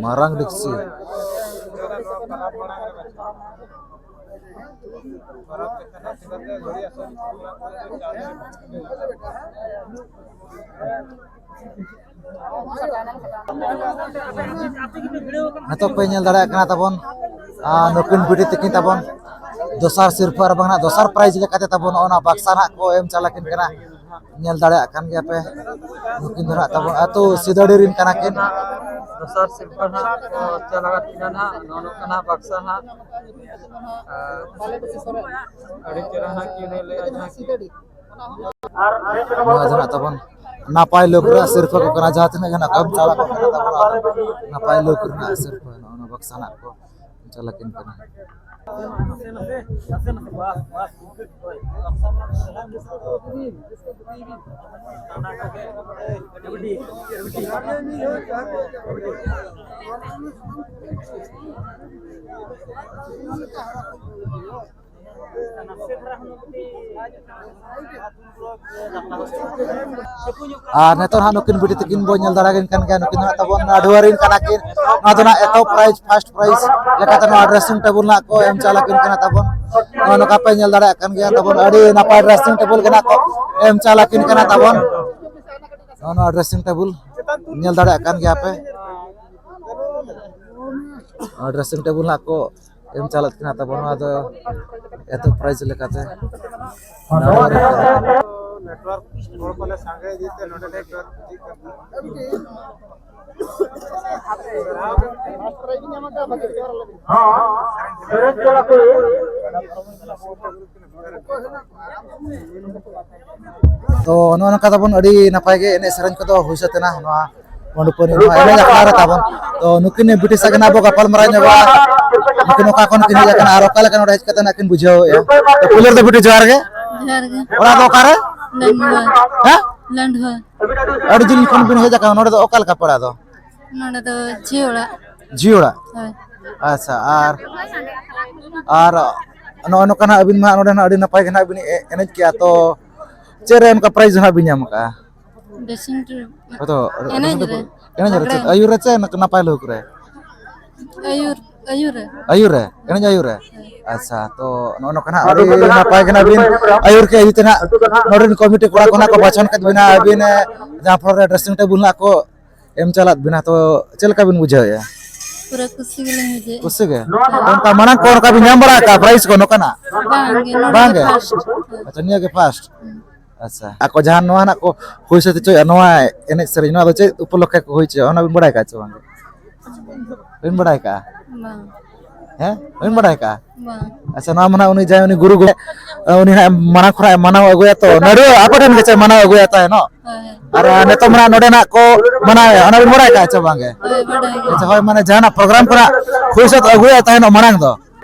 ᱢᱟᱨᱟᱝ ᱰᱮᱠᱪᱤ᱾ ᱱᱤᱛᱚᱜ ᱯᱮ ᱧᱮᱞ ᱫᱟᱲᱮᱭᱟᱜ ᱠᱟᱱᱟ ᱛᱟᱵᱚᱱ, ᱟᱨ ᱱᱩᱠᱤᱱ ᱵᱤᱴᱤ ᱛᱟᱹᱠᱤᱱ ᱛᱟᱵᱚᱱ ᱫᱚᱥᱟᱨ ᱥᱤᱨᱯᱟᱹ ᱟᱨ ᱵᱟᱝ ᱱᱟᱜ ᱫᱚᱥᱟᱨ ᱯᱨᱟᱭᱤᱡᱽ ᱞᱮᱠᱟᱛᱮ ᱛᱟᱵᱚᱱ ᱱᱚᱜᱼᱚ ᱱᱚᱣᱟ ᱵᱟᱠᱥᱟ ᱱᱟᱜ ᱠᱚ ᱮᱢ ᱪᱟᱞ ᱟᱹᱠᱤᱱ ᱠᱟᱱᱟ᱾ ᱧᱮᱞ ᱫᱟᱲᱮᱭᱟᱜ ᱠᱟᱱ ᱜᱮᱭᱟ ᱯᱮ, ᱱᱩᱠᱤᱱ ᱫᱚ ᱱᱟᱜ ᱛᱟᱵᱚᱱ ᱟᱹᱛᱩ ᱥᱤᱫᱟᱹᱲᱤ ᱨᱤᱱ ᱠᱟᱱᱟ ᱠᱤᱱ᱾ ᱫᱚᱥᱟᱨ ᱥᱤᱨᱯᱟᱹ ᱱᱟᱦᱟᱜ ᱠᱚ ᱪᱟᱞ ᱟᱠᱟᱫ ᱠᱤᱱᱟ ᱱᱟᱦᱟᱜ, ᱱᱚᱜᱼᱚ ᱱᱚᱝᱠᱟ ᱱᱟᱦᱟᱜ ᱵᱟᱠᱥᱟ ᱱᱟᱦᱟᱜ᱾ ᱟᱨ ᱟᱹᱰᱤ ᱪᱮᱦᱨᱟ ᱱᱟᱦᱟᱜ ᱠᱤᱱ ᱮᱱᱮᱡ ᱞᱮᱜᱼᱟ ᱡᱟᱦᱟᱸ ᱠᱤ᱾ ᱱᱚᱣᱟ ᱫᱚ ᱱᱟᱜ ᱛᱟᱵᱚᱱ ᱱᱟᱯᱟᱭ ᱞᱩᱠ ᱨᱮᱭᱟᱜ ᱥᱤᱨᱯᱟᱹ ᱠᱚ ᱠᱟᱱᱟ, ᱡᱟᱦᱟᱸ ᱛᱤᱱᱟᱹᱜ ᱜᱮ ᱱᱟᱜ ᱠᱚ ᱮᱢ ᱪᱟᱞᱟᱜ ᱠᱚ ᱠᱟᱱᱟ ᱛᱟᱵᱚᱱ, ᱱᱟᱯᱟᱭ ᱞᱩᱠ ᱨᱮᱱᱟᱜ ᱥᱤᱨᱯᱟᱹ ᱱᱚᱜᱼᱚ ᱱᱚᱣᱟ ᱵᱟᱠᱥᱟ ᱱᱟᱜ ᱠᱚ ᱮᱢ ᱪᱟᱞᱟᱜ ᱠᱟᱱᱟ᱾ ᱟᱨ ᱱᱤᱛᱚᱜ ᱦᱟᱸᱜ ᱱᱩᱠᱤᱱ ᱵᱤᱴᱤ ᱛᱟᱹᱠᱤᱱ ᱵᱚᱱ ᱧᱮᱞ ᱫᱟᱲᱮᱭᱟᱠᱤᱱ ᱠᱟᱱ ᱜᱮᱭᱟ, ᱱᱩᱠᱤᱱ ᱫᱚ ᱦᱟᱸᱜ ᱛᱟᱵᱚᱱ ᱟᱹᱰᱷᱩᱣᱟᱹ ᱨᱮᱱ ᱠᱟᱱᱟ ᱠᱤᱱ᱾ ᱱᱚᱣᱟ ᱫᱚ ᱱᱟᱜ ᱮᱛᱚᱦᱚᱵ ᱯᱨᱟᱭᱤᱡᱽ, ᱯᱷᱟᱥᱴ ᱯᱨᱟᱭᱤᱡᱽ ᱞᱮᱠᱟᱛᱮ ᱱᱚᱣᱟ ᱰᱨᱮᱥᱤᱝ ᱴᱮᱵᱩᱞ ᱱᱟᱜ ᱠᱚ ᱮᱢ ᱪᱟᱞ ᱟᱹᱠᱤᱱ ᱠᱟᱱᱟ ᱛᱟᱵᱚᱱ᱾ ᱱᱚᱜᱼᱚᱭ ᱱᱚᱝᱠᱟ ᱯᱮ ᱧᱮᱞ ᱫᱟᱲᱮᱭᱟᱜ ᱠᱟᱱ ᱜᱮᱭᱟ ᱛᱟᱵᱚᱱ, ᱟᱹᱰᱤ ᱱᱟᱯᱟᱭ ᱰᱨᱮᱥᱤᱝ ᱴᱮᱵᱩᱞ ᱜᱮ ᱱᱟᱜ ᱠᱚ ᱮᱢ ᱪᱟᱞ ᱟᱹᱠᱤᱱ ᱠᱟᱱᱟ ᱛᱟᱵᱚᱱ᱾ ᱱᱚᱜᱼᱚ ᱱᱚᱣᱟ ᱰᱨᱮᱥᱤᱝ ᱴᱮᱵᱩᱞ ᱧᱮᱞ ᱫᱟᱲᱮᱭᱟᱜ ᱠᱟᱱ ᱜᱮᱭᱟ ᱯᱮ᱾ ᱱᱚᱣᱟ ᱰᱨᱮᱥᱤᱝ ᱴᱮᱵᱩᱞ ᱱᱟᱜ ᱠᱚ ᱮᱢ ᱪᱟᱞᱟᱜ ᱠᱟᱱᱟ ᱛᱟᱵᱚᱱ, ᱱᱚᱣᱟ ᱫᱚ ᱮᱛᱚᱦᱚᱵ ᱯᱨᱟᱭᱤᱡᱽ ᱞᱮᱠᱟᱛᱮ᱾ ᱱᱮᱴᱣᱟᱨᱠ ᱦᱚᱲ ᱠᱚᱞᱮ ᱥᱟᱸᱜᱮ ᱤᱫᱤ ᱛᱮ ᱱᱚᱰᱮ ᱱᱮᱴᱣᱟᱨᱠ ᱤᱫᱤᱜ ᱠᱟᱱᱟ᱾ ᱦᱚᱸ, ᱥᱮᱨᱮᱧ ᱠᱚᱲᱟ ᱠᱚ᱾ ᱛᱚ ᱱᱚᱜᱼᱚ ᱱᱚᱝᱠᱟ ᱛᱟᱵᱚᱱ ᱟᱹᱰᱤ ᱱᱟᱯᱟᱭ ᱜᱮ ᱮᱱᱮᱡ ᱥᱮᱨᱮᱧ ᱠᱚᱫᱚ ᱦᱩᱭ ᱥᱟᱹᱛ ᱮᱱᱟ ᱱᱚᱣᱟ ᱢᱚᱱᱰᱚᱯᱚᱱᱤ ᱱᱚᱣᱟ ᱮᱱᱮᱡ ᱟᱠᱷᱲᱟ ᱨᱮ ᱛᱟᱵᱚᱱ᱾ ᱛᱚ ᱱᱩᱠᱤᱱ ᱵᱤᱴᱤ ᱥᱟᱶ ᱜᱮ ᱱᱟᱜ ᱵᱚ ᱜᱟᱯᱟᱞ ᱢᱟᱨᱟᱣ ᱧᱚᱜᱚᱜᱼᱟ, ᱱᱩᱠᱤᱱ ᱚᱠᱟ ᱠᱷᱚᱱ ᱠᱤᱱ ᱦᱮᱡ ᱟᱠᱟᱱᱟ ᱟᱨ ᱚᱠᱟ ᱞᱮᱠᱟ ᱱᱚᱰᱮ ᱦᱮᱡ ᱠᱟᱛᱮ ᱱᱟᱜ ᱠᱤᱱ ᱵᱩᱡᱷᱟᱹᱣ ᱮᱫᱼᱟ᱾ ᱛᱚ ᱯᱩᱭᱞᱩ ᱨᱮᱫᱚ ᱵᱤᱴᱤ ᱡᱚᱦᱟᱨ ᱜᱮ᱾ ᱡᱚᱦᱟᱨ ᱜᱮ᱾ ᱚᱲᱟᱜ ᱫᱚ ᱚᱠᱟᱨᱮ? ᱞᱟᱹᱱᱰᱷᱟᱹ᱾ ᱦᱮᱸ? ᱞᱟᱹᱱᱰᱷᱟᱹ᱾ ᱟᱹᱰᱤ ᱡᱤᱞ ᱠᱷᱚᱱ ᱵᱤᱱ ᱦᱮᱡ ᱟᱠᱟᱱᱟ, ᱱᱚᱰᱮ ᱫᱚ ᱚᱠᱟ ᱞᱮᱠᱟ ᱯᱟᱲᱟ ᱫᱚ? ᱱᱚᱰᱮ ᱫᱚ ᱡᱷᱤ ᱚᱲᱟᱜ᱾ ᱡᱷᱤ ᱚᱲᱟᱜ? ᱦᱳᱭ᱾ ᱟᱪᱪᱷᱟ, ᱟᱨ, ᱟᱨ ᱱᱚᱜᱼᱚᱭ ᱱᱚᱝᱠᱟ ᱱᱟᱜ ᱟᱹᱵᱤᱱ ᱢᱟ ᱱᱚᱰᱮ ᱱᱟᱜ ᱟᱹᱰᱤ ᱱᱟᱯᱟᱭ ᱜᱮ ᱱᱟᱜ ᱵᱤᱱ ᱮ-, ᱮᱱᱮᱡ ᱠᱮᱜᱼᱟ, ᱛᱚ ᱪᱮᱫ ᱨᱮ ᱚᱱᱠᱟ ᱯᱨᱟᱭᱤᱡᱽ ᱱᱟᱜ ᱵᱤᱱ ᱧᱟᱢ ᱠᱟᱜᱼᱟ? ᱰᱨᱮᱥᱤᱝ ᱨᱩᱢ᱾ ᱦᱳᱭ ᱛᱚ, ᱮᱱᱮᱡ ᱨᱮ᱾ ᱮᱱᱮᱡ ᱨᱮ ᱪᱮᱫ? ᱞᱟᱜᱽᱲᱮ᱾ ᱟᱹᱭᱩᱨ ᱨᱮ ᱪᱮ ᱱᱟᱯᱟᱭ ᱞᱩᱠ ᱨᱮ? ᱟᱹᱭᱩᱨ, ᱟᱹᱭᱩᱨ ᱨᱮ᱾ ᱟᱹᱭᱩᱨ ᱨᱮ? ᱮᱱᱮᱡ ᱟᱹᱭᱩᱨ ᱨᱮ? ᱟᱪᱪᱷᱟ, ᱛᱚ ᱱᱚᱜᱼᱚ ᱱᱚᱝᱠᱟ ᱱᱟᱜ ᱟᱹᱰᱤ ᱱᱟᱯᱟᱭ ᱜᱮ ᱱᱟᱜ ᱵᱤᱱ ᱟᱹᱭᱩᱨ ᱠᱮᱜᱼᱟ, ᱟᱹᱭᱩᱨ ᱛᱮ ᱱᱟᱜ ᱱᱚᱰᱮ ᱨᱮᱱ ᱠᱚᱢᱤᱴᱤ ᱠᱚᱲᱟ ᱠᱚ ᱱᱟᱜ ᱠᱚ ᱵᱟᱪᱷᱚᱱ ᱠᱮᱫ ᱵᱤᱱᱟ, ᱟᱹᱵᱤᱱ, ᱮ, ᱡᱟᱦᱟᱸ ᱯᱷᱚᱞ ᱨᱮ ᱰᱨᱮᱥᱤᱝ ᱴᱮᱵᱩᱞ ᱱᱟᱜ ᱠᱚ ᱮᱢ ᱪᱟᱞᱟᱫ ᱵᱤᱱᱟ, ᱛᱚ ᱪᱮᱫ ᱞᱮᱠᱟ ᱵᱤᱱ ᱵᱩᱡᱷᱟᱹᱣᱮᱫᱼᱟ? ᱯᱩᱨᱟᱹ ᱠᱩᱥᱤ ᱜᱮᱞᱤᱧ ᱵᱩᱡᱷᱟᱹᱣᱮᱫᱼᱟ᱾ ᱠᱩᱥᱤ ᱜᱮ? ᱦᱳᱭ᱾ ᱚᱱᱠᱟ ᱢᱟᱲᱟᱝ ᱠᱚ ᱚᱱᱠᱟ ᱵᱤᱱ ᱧᱟᱢ ᱵᱟᱲᱟ ᱟᱠᱟᱫ ᱯᱨᱟᱭᱤᱡᱽ ᱠᱚ ᱱᱚᱝᱠᱟᱱᱟᱜ? ᱵᱟᱝ ᱜᱮ, ᱱᱚᱰᱮ ᱵᱟᱝ ᱜᱮ ᱜᱮ? ᱯᱷᱟᱥᱴ᱾ ᱟᱪᱪᱷᱟ, ᱱᱤᱭᱟᱹ ᱜᱮ ᱯᱷᱟᱥᱴ᱾ ᱦᱩᱸ᱾ ᱟᱪᱪᱷᱟ, ᱟᱠᱚ ᱡᱟᱦᱟᱸ ᱱᱚᱣᱟ ᱱᱟᱜ ᱠᱚ ᱦᱩᱭ ᱥᱟᱹᱛ ᱦᱚᱪᱚᱭᱟ, ᱱᱚᱣᱟ ᱮᱱᱮᱡ ᱥᱮᱨᱮᱧ, ᱱᱚᱣᱟ ᱫᱚ ᱪᱮᱫ ᱩᱯᱚᱞᱚᱠᱠᱷᱮ ᱠᱚ ᱦᱩᱭ ᱦᱚᱪᱚᱭᱟ, ᱚᱱᱟ ᱵᱤᱱ ᱵᱟᱲᱟᱭ ᱠᱟᱜᱼᱟ ᱪᱮ ᱵᱟᱝ? ᱵᱤᱱ ᱵᱟᱲᱟᱭ ᱠᱟᱜᱼᱟ? ᱵᱟᱝ᱾ ᱦᱮᱸ, ᱵᱤᱱ ᱵᱟᱲᱟᱭ ᱠᱟᱜᱼᱟ? ᱵᱟᱝ᱾ ᱟᱪᱪᱷᱟ, ᱱᱚᱣᱟ ᱢᱟ ᱱᱟᱜ ᱩᱱᱤ ᱡᱟᱦᱟᱸᱭ ᱩᱱᱤ ᱜᱩᱨᱩ ᱜᱚ-, ᱩᱱᱤ ᱦᱟᱸᱜ ᱢᱟᱲᱟᱝ ᱠᱷᱚᱱᱟᱜ ᱮ ᱢᱟᱱᱟᱣ ᱟᱹᱜᱩᱭᱟ ᱛᱚ, ᱱᱟᱹᱰᱩ ᱟᱯᱮ ᱴᱷᱮᱱ ᱜᱮ ᱪᱮ ᱢᱟᱱᱟᱣ ᱟᱹᱜᱩᱭᱟ ᱛᱟᱦᱮᱱᱚᱜ? ᱦᱳᱭ᱾ ᱟᱨ ᱱᱤᱛᱚᱜ ᱢᱟ ᱱᱟᱜ ᱱᱚᱰᱮ ᱱᱟᱜ ᱠᱚ ᱢᱟᱱᱟᱣᱮᱫᱼᱟ, ᱚᱱᱟ ᱵᱤᱱ ᱵᱟᱲᱟᱭ ᱠᱟᱜᱼᱟ ᱪᱮ ᱵᱟᱝ ᱜᱮ? ᱦᱳᱭ, ᱵᱟᱰᱟᱭ ᱜᱮ᱾ ᱟᱪᱪᱷᱟ, ᱦᱳᱭ, ᱢᱟᱱᱮ ᱡᱟᱦᱟᱱᱟᱜ ᱯᱨᱳᱜᱨᱟᱢ ᱠᱚ ᱱᱟᱜ ᱦᱩᱭ ᱥᱟᱹᱛ ᱟᱹᱜᱩᱭᱟ ᱛᱟᱦᱮᱱᱚᱜ ᱢᱟᱲᱟᱝ ᱫᱚ,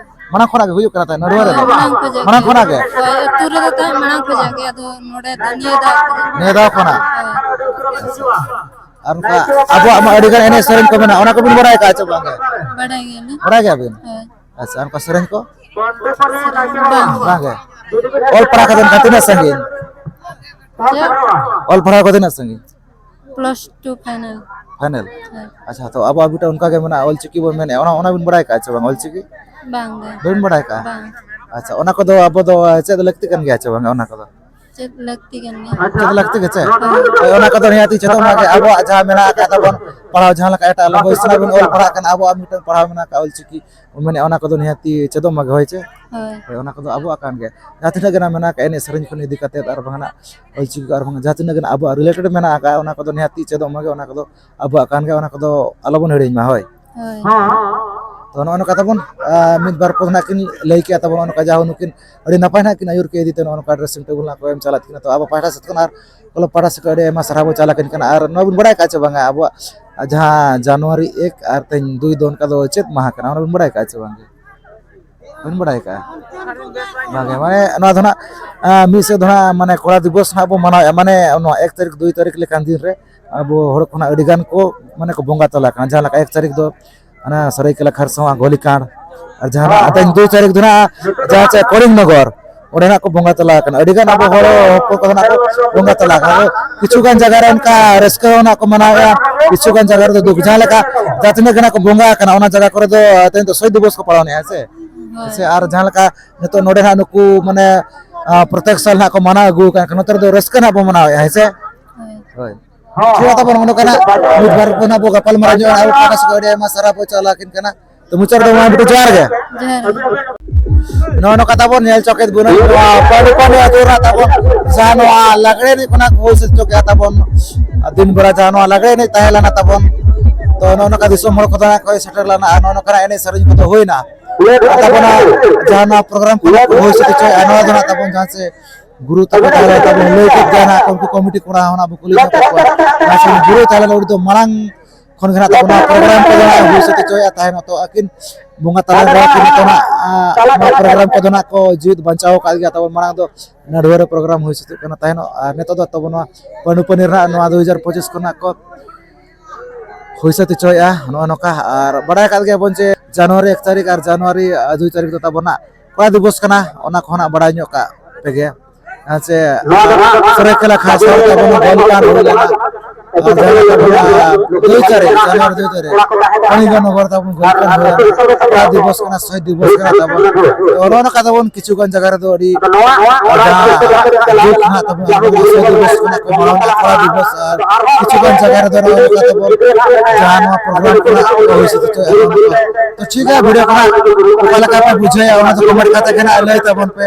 ᱢᱟᱲᱟᱝ ᱠᱷᱚᱱᱟᱜ ᱜᱮ ᱦᱩᱭᱩᱜ ᱠᱟᱱᱟ ᱛᱟᱦᱮᱸᱫ ᱱᱟᱹᱲᱩᱣᱟᱹ ᱨᱮᱫᱚ? ᱢᱟᱲᱟᱝ ᱠᱷᱚᱱᱟᱜ ᱜᱮ᱾ ᱦᱳᱭ, ᱟᱹᱛᱩ ᱨᱮᱫᱚ ᱛᱟᱦᱮᱸᱫ ᱢᱟᱲᱟᱝ ᱠᱷᱚᱱᱟᱜ ᱜᱮ, ᱟᱫᱚ ᱱᱚᱰᱮ ᱫᱚ ᱱᱤᱭᱟᱹ ᱫᱷᱟᱣ ᱠᱷᱚᱱᱟᱜ᱾ ᱱᱤᱭᱟᱹ ᱫᱷᱟᱣ ᱠᱷᱚᱱᱟᱜ? ᱦᱳᱭ᱾ ᱟᱨ ᱚᱱᱠᱟ ᱟᱵᱚᱣᱟᱜ ᱢᱟ ᱟᱹᱰᱤ ᱜᱟᱱ ᱮᱱᱮᱡ ᱥᱮᱨᱮᱧ ᱠᱚ ᱢᱮᱱᱟᱜᱼᱟ, ᱚᱱᱟ ᱠᱚᱵᱤᱱ ᱵᱟᱲᱟᱭ ᱟᱠᱟᱫᱼᱟ ᱪᱮ ᱵᱟᱝ ᱜᱮ? ᱵᱟᱲᱟᱭ ᱜᱮᱭᱟᱞᱤᱧ᱾ ᱵᱟᱲᱟᱭ ᱜᱮᱭᱟᱵᱤᱱ? ᱦᱳᱭ᱾ ᱟᱪᱪᱷᱟ, ᱚᱱᱠᱟ ᱥᱮᱨᱮᱧ ᱠᱚ? ᱥᱮᱨᱮᱧ ᱵᱟᱝ᱾ ᱵᱟᱝ ᱜᱮ? ᱚᱞ ᱯᱟᱲᱦᱟᱣ ᱠᱟᱛᱮ ᱚᱱᱠᱟ ᱛᱤᱱᱟᱹᱜ ᱥᱟᱺᱜᱤᱧ? ᱪᱮᱫ? ᱚᱞ ᱯᱟᱲᱦᱟᱣ ᱠᱚ ᱛᱤᱱᱟᱹᱜ ᱥᱟᱺᱜᱤᱧ? Plus two final᱾ Final? ᱦᱳᱭ᱾ ᱟᱪᱪᱷᱟ, ᱛᱚ ᱟᱵᱚᱣᱟᱜ ᱢᱤᱫᱴᱟᱝ ᱚᱱᱠᱟ ᱜᱮ ᱢᱮᱱᱟᱜᱼᱟ, ᱚᱞᱪᱤᱠᱤ ᱵᱚᱱ ᱢᱮᱱᱮᱫᱼᱟ, ᱚᱱᱟ, ᱚᱱᱟ ᱵᱤᱱ ᱵᱟᱲᱟᱭ ᱠᱟᱜᱼᱟ ᱪᱮ ᱵᱟᱝ, ᱚᱞᱪᱤᱠᱤ? ᱵᱟᱝ ᱜᱮ᱾ ᱵᱟᱹᱵᱤᱱ ᱵᱟᱲᱟᱭ ᱠᱟᱜᱼᱟ? ᱵᱟᱝ᱾ ᱟᱪᱪᱷᱟ, ᱚᱱᱟ ᱠᱚᱫᱚ ᱟᱵᱚ ᱫᱚ ᱪᱮᱫ ᱞᱟᱹᱠᱛᱤ ᱠᱟᱱ ᱜᱮᱭᱟ ᱪᱮ ᱵᱟᱝ ᱚᱱᱟ ᱠᱚᱫᱚ? ᱪᱮᱫ ᱞᱟᱹᱠᱛᱤ ᱠᱟᱱ ᱜᱮᱭᱟ? ᱪᱮᱫ ᱞᱟᱹᱠᱛᱤ ᱜᱮ ᱪᱮ? ᱦᱳᱭ᱾ ᱦᱳᱭ, ᱚᱱᱟ ᱠᱚᱫᱚ ᱱᱤᱦᱟᱹᱛᱤ ᱪᱮᱫᱚᱜ ᱢᱟ ᱜᱮ, ᱟᱵᱚᱣᱟᱜ ᱡᱟᱦᱟᱸ ᱢᱮᱱᱟᱜ ᱟᱠᱟᱫ ᱛᱟᱵᱚᱱ ᱯᱟᱲᱦᱟᱣ, ᱡᱟᱦᱟᱸ ᱞᱮᱠᱟ ᱮᱴᱟᱜ language ᱨᱮᱱᱟᱜ ᱵᱚᱱ ᱚᱞ ᱯᱟᱲᱦᱟᱜ ᱠᱟᱱᱟ, ᱟᱵᱚᱣᱟᱜ ᱢᱤᱫᱴᱟᱝ ᱯᱟᱲᱦᱟᱣ ᱢᱮᱱᱟᱜ ᱟᱠᱟᱫ ᱚᱞᱪᱤᱠᱤ, ᱢᱟᱱᱮ ᱚᱱᱟ ᱠᱚᱫᱚ ᱱᱤᱦᱟᱹᱛᱤ ᱪᱮᱫᱚᱜ ᱢᱟ ᱜᱮ, ᱦᱳᱭ ᱪᱮ? ᱦᱳᱭ᱾ ᱦᱳᱭ, ᱚᱱᱟ ᱠᱚᱫᱚ ᱟᱵᱚᱣᱟᱜ ᱠᱟᱱ ᱜᱮᱭᱟ᱾ ᱡᱟᱦᱟᱸ ᱛᱤᱱᱟᱹᱜ ᱜᱮ ᱱᱟᱜ ᱢᱮᱱᱟᱜ ᱟᱠᱟᱫ ᱮᱱᱮᱡ ᱥᱮᱨᱮᱧ ᱠᱷᱚᱱ ᱤᱫᱤ ᱠᱟᱛᱮᱫ ᱟᱨ ᱵᱟᱝ ᱱᱟᱜ ᱚᱞᱪᱤᱠᱤ ᱠᱚ ᱟᱨ ᱵᱟᱝ ᱡᱟᱦᱟᱸ ᱛᱤᱱᱟᱹᱜ ᱜᱮ ᱱᱟᱜ ᱟᱵᱚᱣᱟᱜ related ᱢᱮᱱᱟᱜ ᱟᱠᱟᱫ, ᱚᱱᱟ ᱠᱚᱫᱚ ᱱᱤᱦᱟᱹᱛᱤ ᱪᱮᱫᱚᱜ ᱢᱟ ᱜᱮ, ᱚᱱᱟ ᱠᱚᱫᱚ ᱟᱵᱚᱣᱟᱜ ᱠᱟᱱ ᱜᱮᱭᱟ, ᱚᱱᱟ ᱠᱚᱫᱚ ᱟᱞᱚᱵᱚᱱ ᱦᱤᱲᱤᱧ ᱢᱟ, ᱦᱳᱭ᱾ ᱦᱳᱭ᱾ ᱛᱚ ᱱᱚᱜᱼᱚ ᱱᱚᱝᱠᱟ ᱛᱟᱵᱚᱱ, ᱟᱨ ᱢᱤᱫ ᱵᱟᱨ ᱯᱚᱫ ᱱᱟᱜ ᱠᱤᱱ ᱞᱟᱹᱭ ᱠᱮᱜᱼᱟ ᱛᱟᱵᱚᱱ, ᱱᱚᱜᱼᱚ ᱱᱚᱝᱠᱟ ᱡᱟᱦᱟᱸ ᱱᱩᱠᱤᱱ ᱟᱹᱰᱤ ᱱᱟᱯᱟᱭ ᱱᱟᱜ ᱠᱤᱱ ᱟᱹᱭᱩᱨ ᱠᱮᱫ ᱤᱫᱤ ᱛᱮ ᱱᱚᱜᱼᱚ ᱱᱚᱝᱠᱟ dressing table ᱱᱟᱜ ᱠᱚ ᱮᱢ ᱪᱟᱞᱟᱜ ᱠᱤᱱᱟ᱾ ᱛᱚ ᱟᱵᱚ ᱯᱟᱦᱴᱟ ᱥᱮᱫ ᱠᱷᱚᱱ ᱟᱨ club ᱯᱟᱦᱴᱟ ᱥᱮᱫ ᱠᱷᱚᱱ ᱟᱹᱰᱤ ᱟᱭᱢᱟ ᱥᱟᱨᱦᱟᱣ ᱵᱚᱱ ᱪᱟᱞ ᱟᱹᱠᱤᱱ ᱠᱟᱱᱟ᱾ ᱟᱨ ᱱᱚᱣᱟ ᱵᱤᱱ ᱵᱟᱲᱟᱭ ᱠᱟᱜᱼᱟ ᱪᱮ ᱵᱟᱝᱟ, ᱟᱵᱚᱣᱟᱜ ᱡᱟᱦᱟᱸ January ᱮᱠ ᱟᱨ ᱛᱮᱦᱮᱧ ᱫᱩᱭ ᱫᱚ ᱚᱱᱠᱟ ᱫᱚ ᱪᱮᱫ ᱢᱟᱦᱟ ᱠᱟᱱᱟ, ᱚᱱᱟ ᱵᱤᱱ ᱵᱟᱲᱟᱭ ᱠᱟᱜᱼᱟ ᱪᱮ ᱵᱟᱝᱜᱮ? ᱵᱟᱹᱧ ᱵᱟᱲᱟᱭ ᱠᱟᱜᱼᱟ᱾ ᱵᱟᱝᱜᱮ, ᱢᱟᱱᱮ ᱱᱚᱣᱟ ᱫᱚ ᱱᱟᱜ, ᱟᱸ, ᱢᱤᱫ ᱥᱮᱫ ᱫᱚ ᱱᱟᱜ ᱢᱟᱱᱮ ᱠᱚᱲᱟ ᱫᱤᱵᱚᱥ ᱱᱟᱜ ᱵᱚ ᱢᱟᱱᱟᱣᱮᱫᱼᱟ, ᱢᱟᱱᱮ ᱱᱚᱣᱟ ᱮᱠ ᱛᱟᱹᱨᱤᱠᱷ ᱫᱩᱭ ᱛᱟᱹᱨᱤᱠᱷ ᱞᱮᱠᱟᱱ ᱫᱤᱱ ᱨᱮ ᱟᱵᱚ ᱦᱚᱲ ᱠᱷᱚᱱᱟᱜ ᱟᱹᱰᱤ ᱜᱟᱱ ᱠᱚ ᱢᱟᱱᱮ ᱠᱚ ᱵᱚᱸᱜᱟ ᱛᱟᱞᱟ ᱠᱟᱱᱟ᱾ ᱡᱟᱦᱟᱸ ᱞᱮᱠᱟ ᱮᱠ ᱛᱟᱹᱨᱤᱠᱷ ᱫᱚ ᱚᱱᱟ ᱥᱟᱹᱨᱟᱹᱭᱠᱮᱞᱟ ᱠᱷᱟᱨᱥᱚᱶᱟ ᱜᱳᱞᱤᱠᱟᱸᱰ, ᱟᱨ ᱡᱟᱦᱟᱸ ᱱᱟᱜ ᱛᱮᱦᱮᱧ ᱫᱩᱭ ᱛᱟᱹᱨᱤᱠᱷ ᱫᱚ ᱱᱟᱜ ᱡᱟᱦᱟᱸ ᱪᱮ ᱠᱚᱞᱤᱝ ᱱᱚᱜᱚᱨ, ᱚᱸᱰᱮ ᱱᱟᱜ ᱠᱚ ᱵᱚᱸᱜᱟ ᱛᱟᱞᱟ ᱟᱠᱟᱱᱟ᱾ ᱟᱹᱰᱤ ᱜᱟᱱ ᱟᱵᱚ ᱦᱚᱲ ᱦᱚᱯᱚᱱ ᱠᱚ ᱱᱟᱜ ᱠᱚ ᱵᱚᱸᱜᱟ ᱛᱟᱞᱟ ᱟᱠᱟᱱᱟ᱾ ᱠᱤᱪᱷᱩ ᱜᱟᱱ ᱡᱟᱭᱜᱟ ᱨᱮ ᱚᱱᱠᱟ ᱨᱟᱹᱥᱠᱟᱹ ᱦᱚᱸ ᱱᱟᱜ ᱠᱚ ᱢᱟᱱᱟᱣᱮᱫᱼᱟ, ᱠᱤᱪᱷᱩ ᱜᱟᱱ ᱡᱟᱭᱜᱟ ᱨᱮᱫᱚ ᱫᱩᱠ᱾ ᱡᱟᱦᱟᱸ ᱞᱮᱠᱟ ᱡᱟᱦᱟᱸ ᱛᱤᱱᱟᱹᱜ ᱜᱮ ᱱᱟᱜ ᱠᱚ ᱵᱚᱸᱜᱟ ᱟᱠᱟᱱᱟ, ᱚᱱᱟ ᱡᱟᱭᱜᱟ ᱠᱚᱨᱮ ᱫᱚ ᱛᱮᱦᱮᱧ ᱫᱚ ᱥᱚᱦᱤᱫ ᱫᱤᱵᱚᱥ ᱠᱚ ᱯᱟᱞᱚᱱᱮᱫᱼᱟ, ᱦᱮᱸ ᱥᱮ? ᱦᱳᱭ᱾ ᱥᱮ ᱟᱨ ᱡᱟᱦᱟᱸ ᱞᱮᱠᱟ ᱱᱤᱛᱚᱜ ᱱᱚᱰᱮ ᱦᱟᱸᱜ ᱱᱩᱠᱩ ᱢᱟᱱᱮ, ᱟ, ᱯᱨᱚᱛᱮᱠ ᱥᱟᱞ ᱦᱟᱸᱜ ᱠᱚ ᱢᱟᱱᱟᱣ ᱟᱹᱜᱩ ᱟᱠᱟᱫ ᱠᱷᱟᱱ, ᱱᱚᱛᱮ ᱨᱮᱫᱚ ᱨᱟᱹᱥᱠᱟᱹ ᱦᱟᱸᱜ ᱵᱚ ᱢᱟᱱᱟᱣᱮᱫᱼᱟ, ᱦᱮᱸ ᱥᱮ? ᱦᱳᱭ᱾ ᱦᱳᱭ᱾ ᱴᱷᱤᱠ ᱜᱮᱭᱟ, ᱛᱟᱵᱚᱱ ᱱᱚᱜᱼᱚ ᱱᱚᱝᱠᱟᱱᱟᱜ ᱢᱤᱫ ᱵᱟᱨ ᱠᱚ ᱦᱟᱸᱜ ᱵᱚ ᱜᱟᱯᱟᱞ ᱢᱟᱨᱟᱣ ᱧᱚᱜᱼᱟ, ᱟᱵᱚ ᱯᱟᱦᱴᱟ ᱥᱮᱫ ᱠᱷᱚᱱ ᱟᱹᱰᱤ ᱟᱭᱢᱟ ᱥᱟᱨᱦᱟᱣ ᱵᱚ ᱪᱟᱞ ᱟᱹᱠᱤᱱ ᱠᱟᱱᱟ᱾ ᱛᱚ ᱢᱩᱪᱟᱹᱫ ᱨᱮᱫᱚ ᱢᱟ ᱵᱤᱴᱩ ᱡᱚᱦᱟᱨ ᱜᱮ᱾ ᱡᱚᱦᱟᱨ ᱜᱮ᱾ ᱱᱚᱜᱼᱚ ᱱᱚᱝᱠᱟ ᱛᱟᱵᱚᱱ ᱧᱮᱞ ᱪᱚ ᱠᱮᱫ ᱵᱚᱱᱟ ᱱᱚᱣᱟ ᱯᱟᱹᱰᱩ ᱯᱟᱹᱰᱩ ᱟᱹᱛᱩ ᱨᱮᱱᱟᱜ ᱛᱟᱵᱚᱱ ᱡᱟᱦᱟᱸ ᱱᱚᱣᱟ ᱞᱟᱜᱽᱲᱮ ᱮᱱᱮᱡ ᱠᱷᱚᱱᱟᱜ ᱠᱚ ᱦᱩᱭ ᱥᱟᱹᱛ ᱪᱚ ᱠᱮᱜᱼᱟ ᱛᱟᱵᱚᱱ᱾ ᱫᱤᱱ ᱵᱮᱲᱟ ᱡᱟᱦᱟᱸ ᱱᱚᱣᱟ ᱞᱟᱜᱽᱲᱮ ᱮᱱᱮᱡ ᱛᱟᱦᱮᱸ ᱞᱮᱱᱟ ᱛᱟᱵᱚᱱ, ᱛᱚ ᱱᱚᱜᱼᱚ ᱱᱚᱝᱠᱟ ᱫᱤᱥᱚᱢ ᱦᱚᱲ ᱠᱚ ᱫᱟᱬᱟ ᱠᱚ ᱥᱮᱴᱮᱨ ᱞᱮᱱᱟ ᱟᱨ ᱱᱚᱜᱼᱚ ᱱᱚᱝᱠᱟᱱᱟᱜ ᱮᱱᱮᱡ ᱥᱮᱨᱮᱧ ᱠᱚᱫᱚ ᱦᱩᱭᱱᱟ᱾ ᱟᱨ ᱛᱟᱵᱚᱱᱟ ᱡᱟᱦᱟᱸ ᱱᱚᱣᱟ ᱯᱨᱳᱜᱨᱟᱢ ᱠᱚ ᱦᱩᱭ ᱥᱟᱹᱛ ᱦᱚᱪᱚᱭᱟ ᱱᱚᱣᱟ ᱫᱚ ᱱᱟᱜ ᱛᱟᱵᱚᱱ ᱡᱟᱦᱟᱸ ᱪᱮ ᱜᱩᱨᱩ ᱛᱟᱠᱚ ᱛᱟᱦᱮᱸ ᱞᱮᱱ ᱛᱟᱵᱚᱱ ᱞᱟᱹᱭ ᱠᱮᱫ ᱜᱮᱭᱟ ᱱᱟᱜ ᱩᱱᱠᱩ ᱠᱚᱢᱤᱴᱤ ᱠᱚᱲᱟ ᱦᱚᱸ ᱱᱟᱜ ᱵᱚ ᱠᱩᱞᱤ ᱧᱚᱜ ᱠᱮᱫ ᱠᱚᱣᱟ᱾ ᱡᱟᱦᱟᱸ ᱪᱮ ᱜᱩᱨᱩ ᱛᱟᱦᱮᱸ ᱞᱮᱱ ᱩᱱᱤ ᱫᱚ ᱢᱟᱲᱟᱝ ᱠᱷᱚᱱ ᱜᱮ ᱱᱟᱜ ᱛᱟᱵᱚᱱᱟ ᱯᱨᱳᱜᱨᱟᱢ ᱠᱚᱫᱚ ᱱᱟᱜ ᱦᱩᱭ ᱥᱟᱹᱛ ᱦᱚᱪᱚᱭᱟ ᱛᱟᱦᱮᱸ ᱱᱚᱛᱚ ᱟᱹᱠᱤᱱ ᱵᱚᱸᱜᱟ ᱛᱟᱞᱟ ᱨᱮ ᱠᱤᱱ ᱱᱤᱛᱚᱜ ᱱᱟᱜ, ᱟ, ᱱᱚᱣᱟ ᱯᱨᱳᱜᱨᱟᱢ ᱠᱚᱫᱚ ᱱᱟᱜ ᱠᱚ ᱡᱤᱣᱤᱫ ᱵᱟᱧᱪᱟᱣ ᱟᱠᱟᱫ ᱜᱮᱭᱟ ᱛᱟᱵᱚᱱ᱾ ᱢᱟᱲᱟᱝ ᱫᱚ ᱱᱟᱹᱰᱷᱩᱣᱟᱹ ᱨᱮ ᱯᱨᱳᱜᱨᱟᱢ ᱦᱩᱭ ᱥᱟᱹᱛᱚᱜ ᱠᱟᱱᱟ ᱛᱟᱦᱮᱱᱚᱜ, ᱟᱨ ᱱᱤᱛᱚᱜ ᱫᱚ ᱛᱟᱵᱚᱱ ᱱᱚᱣᱟ ᱯᱟᱹᱰᱩ ᱯᱟᱹᱱᱤ ᱨᱮᱱᱟᱜ ᱱᱚᱣᱟ ᱫᱩ ᱦᱟᱡᱟᱨ ᱯᱚᱸᱪᱤᱥ ᱠᱷᱚᱱᱟᱜ ᱠᱚ ᱦᱩᱭ ᱥᱟᱹᱛ ᱦᱚᱪᱚᱭᱮᱫᱼᱟ ᱱᱚᱜᱼᱚ ᱱᱚᱝᱠᱟ᱾ ᱟᱨ ᱵᱟᱲᱟᱭ ᱟᱠᱟᱫ ᱜᱮᱭᱟᱵᱚᱱ ᱡᱮ ᱡᱟᱱᱩᱣᱟᱨᱤ ᱮᱠ ᱛᱟᱹᱨᱤᱠᱷ ᱟᱨ ᱡᱟᱱᱩᱣᱟᱨᱤ, ᱟ, ᱫᱩᱭ ᱛᱟᱹᱨᱤᱠᱷ ᱫᱚ ᱛᱟᱵᱚᱱᱟᱜ ᱠᱚᱲᱟ ᱫᱤᱵᱚᱥ ᱠᱟᱱᱟ, ᱚᱱᱟ ᱠᱚᱦᱚᱸ ᱱᱟᱜ ᱵᱟᱲᱟᱭ ᱧᱚᱜ ᱠᱟᱜ ᱯᱮᱜᱮ᱾ ᱟᱨ ᱪᱮ ᱥᱚᱨᱟᱭᱠᱮᱞᱟ ᱠᱷᱟᱨᱥᱟᱣᱟ ᱛᱟᱵᱚᱱ ᱜᱚᱞᱠᱟᱱ ᱦᱩᱭ ᱞᱮᱱᱟ᱾ ᱟᱨ ᱡᱟᱦᱟᱸ ᱛᱟᱵᱚᱱ, ᱟ, ᱫᱩᱭ ᱛᱟᱹᱨᱤᱠᱷ, ᱡᱟᱱᱩᱣᱟᱨᱤ ᱫᱩᱭ ᱛᱟᱹᱨᱤᱠᱷ, ᱠᱚᱱᱤᱜᱟᱱᱚᱜᱚᱨ ᱛᱟᱵᱚᱱ ᱜᱚᱞᱠᱟᱱ ᱦᱩᱭ ᱞᱮᱱᱟ᱾ ᱠᱚᱲᱟ ᱫᱤᱵᱚᱥ ᱠᱟᱱᱟ, ᱥᱚᱦᱤᱫ ᱫᱤᱵᱚᱥ ᱠᱟᱱᱟ ᱛᱟᱵᱚᱱ᱾ ᱛᱚ ᱚᱱᱮ ᱚᱱᱠᱟ ᱛᱟᱵᱚᱱ ᱠᱤᱪᱷᱩ ᱜᱟᱱ ᱡᱟᱭᱜᱟ ᱨᱮᱫᱚ ᱟᱹᱰᱤ ᱡᱟᱦᱟᱸ ᱫᱩᱠ ᱢᱮᱱᱟᱜ ᱛᱟᱵᱚᱱᱟ, ᱟᱵᱚ ᱥᱚᱦᱤᱫ ᱫᱤᱵᱚᱥ ᱠᱷᱚᱱᱟᱜ ᱠᱚ ᱢᱟᱲᱟᱝ ᱠᱚᱲᱟ ᱫᱤᱵᱚᱥ ᱟᱨ ᱠᱤᱪᱷᱩ ᱜᱟᱱ ᱡᱟᱭᱜᱟ ᱨᱮᱫᱚ ᱱᱚᱜᱼᱚ ᱱᱚᱝᱠᱟ ᱛᱟᱵᱚᱱ ᱡᱟᱦᱟᱸ ᱱᱚᱣᱟ ᱯᱨᱳᱜᱨᱟᱢ ᱠᱚ ᱱᱟᱜ ᱠᱚ ᱦᱩᱭ ᱥᱟᱹᱛ ᱦᱚᱪᱚᱭᱮᱫᱼᱟ ᱱᱚᱣᱟ ᱠᱚ᱾ ᱛᱚ ᱴᱷᱤᱠ ᱜᱮᱭᱟ, ᱵᱷᱤᱰᱤᱭᱳ ᱠᱚ ᱱᱟᱜ ᱚᱠᱟ ᱞᱮᱠᱟ ᱯᱮ ᱵᱩᱡᱷᱟᱹᱣᱮᱫᱼᱟ ᱚᱱᱟ ᱫᱚ ᱠᱚᱢᱮᱱᱴ ᱠᱟᱛᱮ ᱜᱮ ᱱᱟᱜ ᱞᱟᱹᱭ ᱛᱟᱵᱚᱱ ᱯᱮ᱾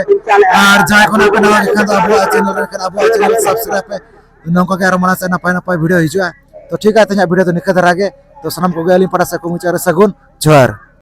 ᱟᱨ ᱡᱟᱦᱟᱸᱭ ᱠᱚ ᱱᱟᱜ ᱯᱮ ᱱᱟᱣᱟ ᱜᱮ ᱠᱷᱟᱱ ᱫᱚ ᱟᱵᱚᱣᱟᱜ ᱪᱮᱱᱮᱞ ᱨᱮ ᱠᱷᱟᱱ ᱟᱵᱚᱣᱟᱜ ᱪᱮᱱᱮᱞ ᱥᱟᱵᱥᱠᱨᱟᱭᱤᱵ ᱯᱮ᱾ ᱱᱚᱝᱠᱟ ᱜᱮ ᱟᱨᱚ ᱢᱟᱲᱟᱝ ᱥᱮᱫ ᱱᱟᱯᱟᱭ ᱱᱟᱯᱟᱭ ᱵᱷᱤᱰᱤᱭᱳ ᱦᱤᱡᱩᱜᱼᱟ᱾ ᱛᱚ ᱴᱷᱤᱠ ᱜᱮᱭᱟ, ᱛᱮᱦᱮᱧᱟᱜ ᱵᱷᱤᱰᱤᱭᱳ ᱫᱚ ᱱᱤᱝᱠᱟᱹ ᱫᱷᱟᱨᱟ ᱜᱮ᱾ ᱛᱚ ᱥᱟᱱᱟᱢ ᱠᱚᱜᱮ ᱟᱹᱞᱤᱧ ᱯᱟᱦᱴᱟ ᱥᱮᱫ ᱠᱷᱚᱱ ᱢᱩᱪᱟᱹᱫ ᱨᱮ ᱥᱟᱹᱜᱩᱱ ᱡᱚᱦᱟᱨ᱾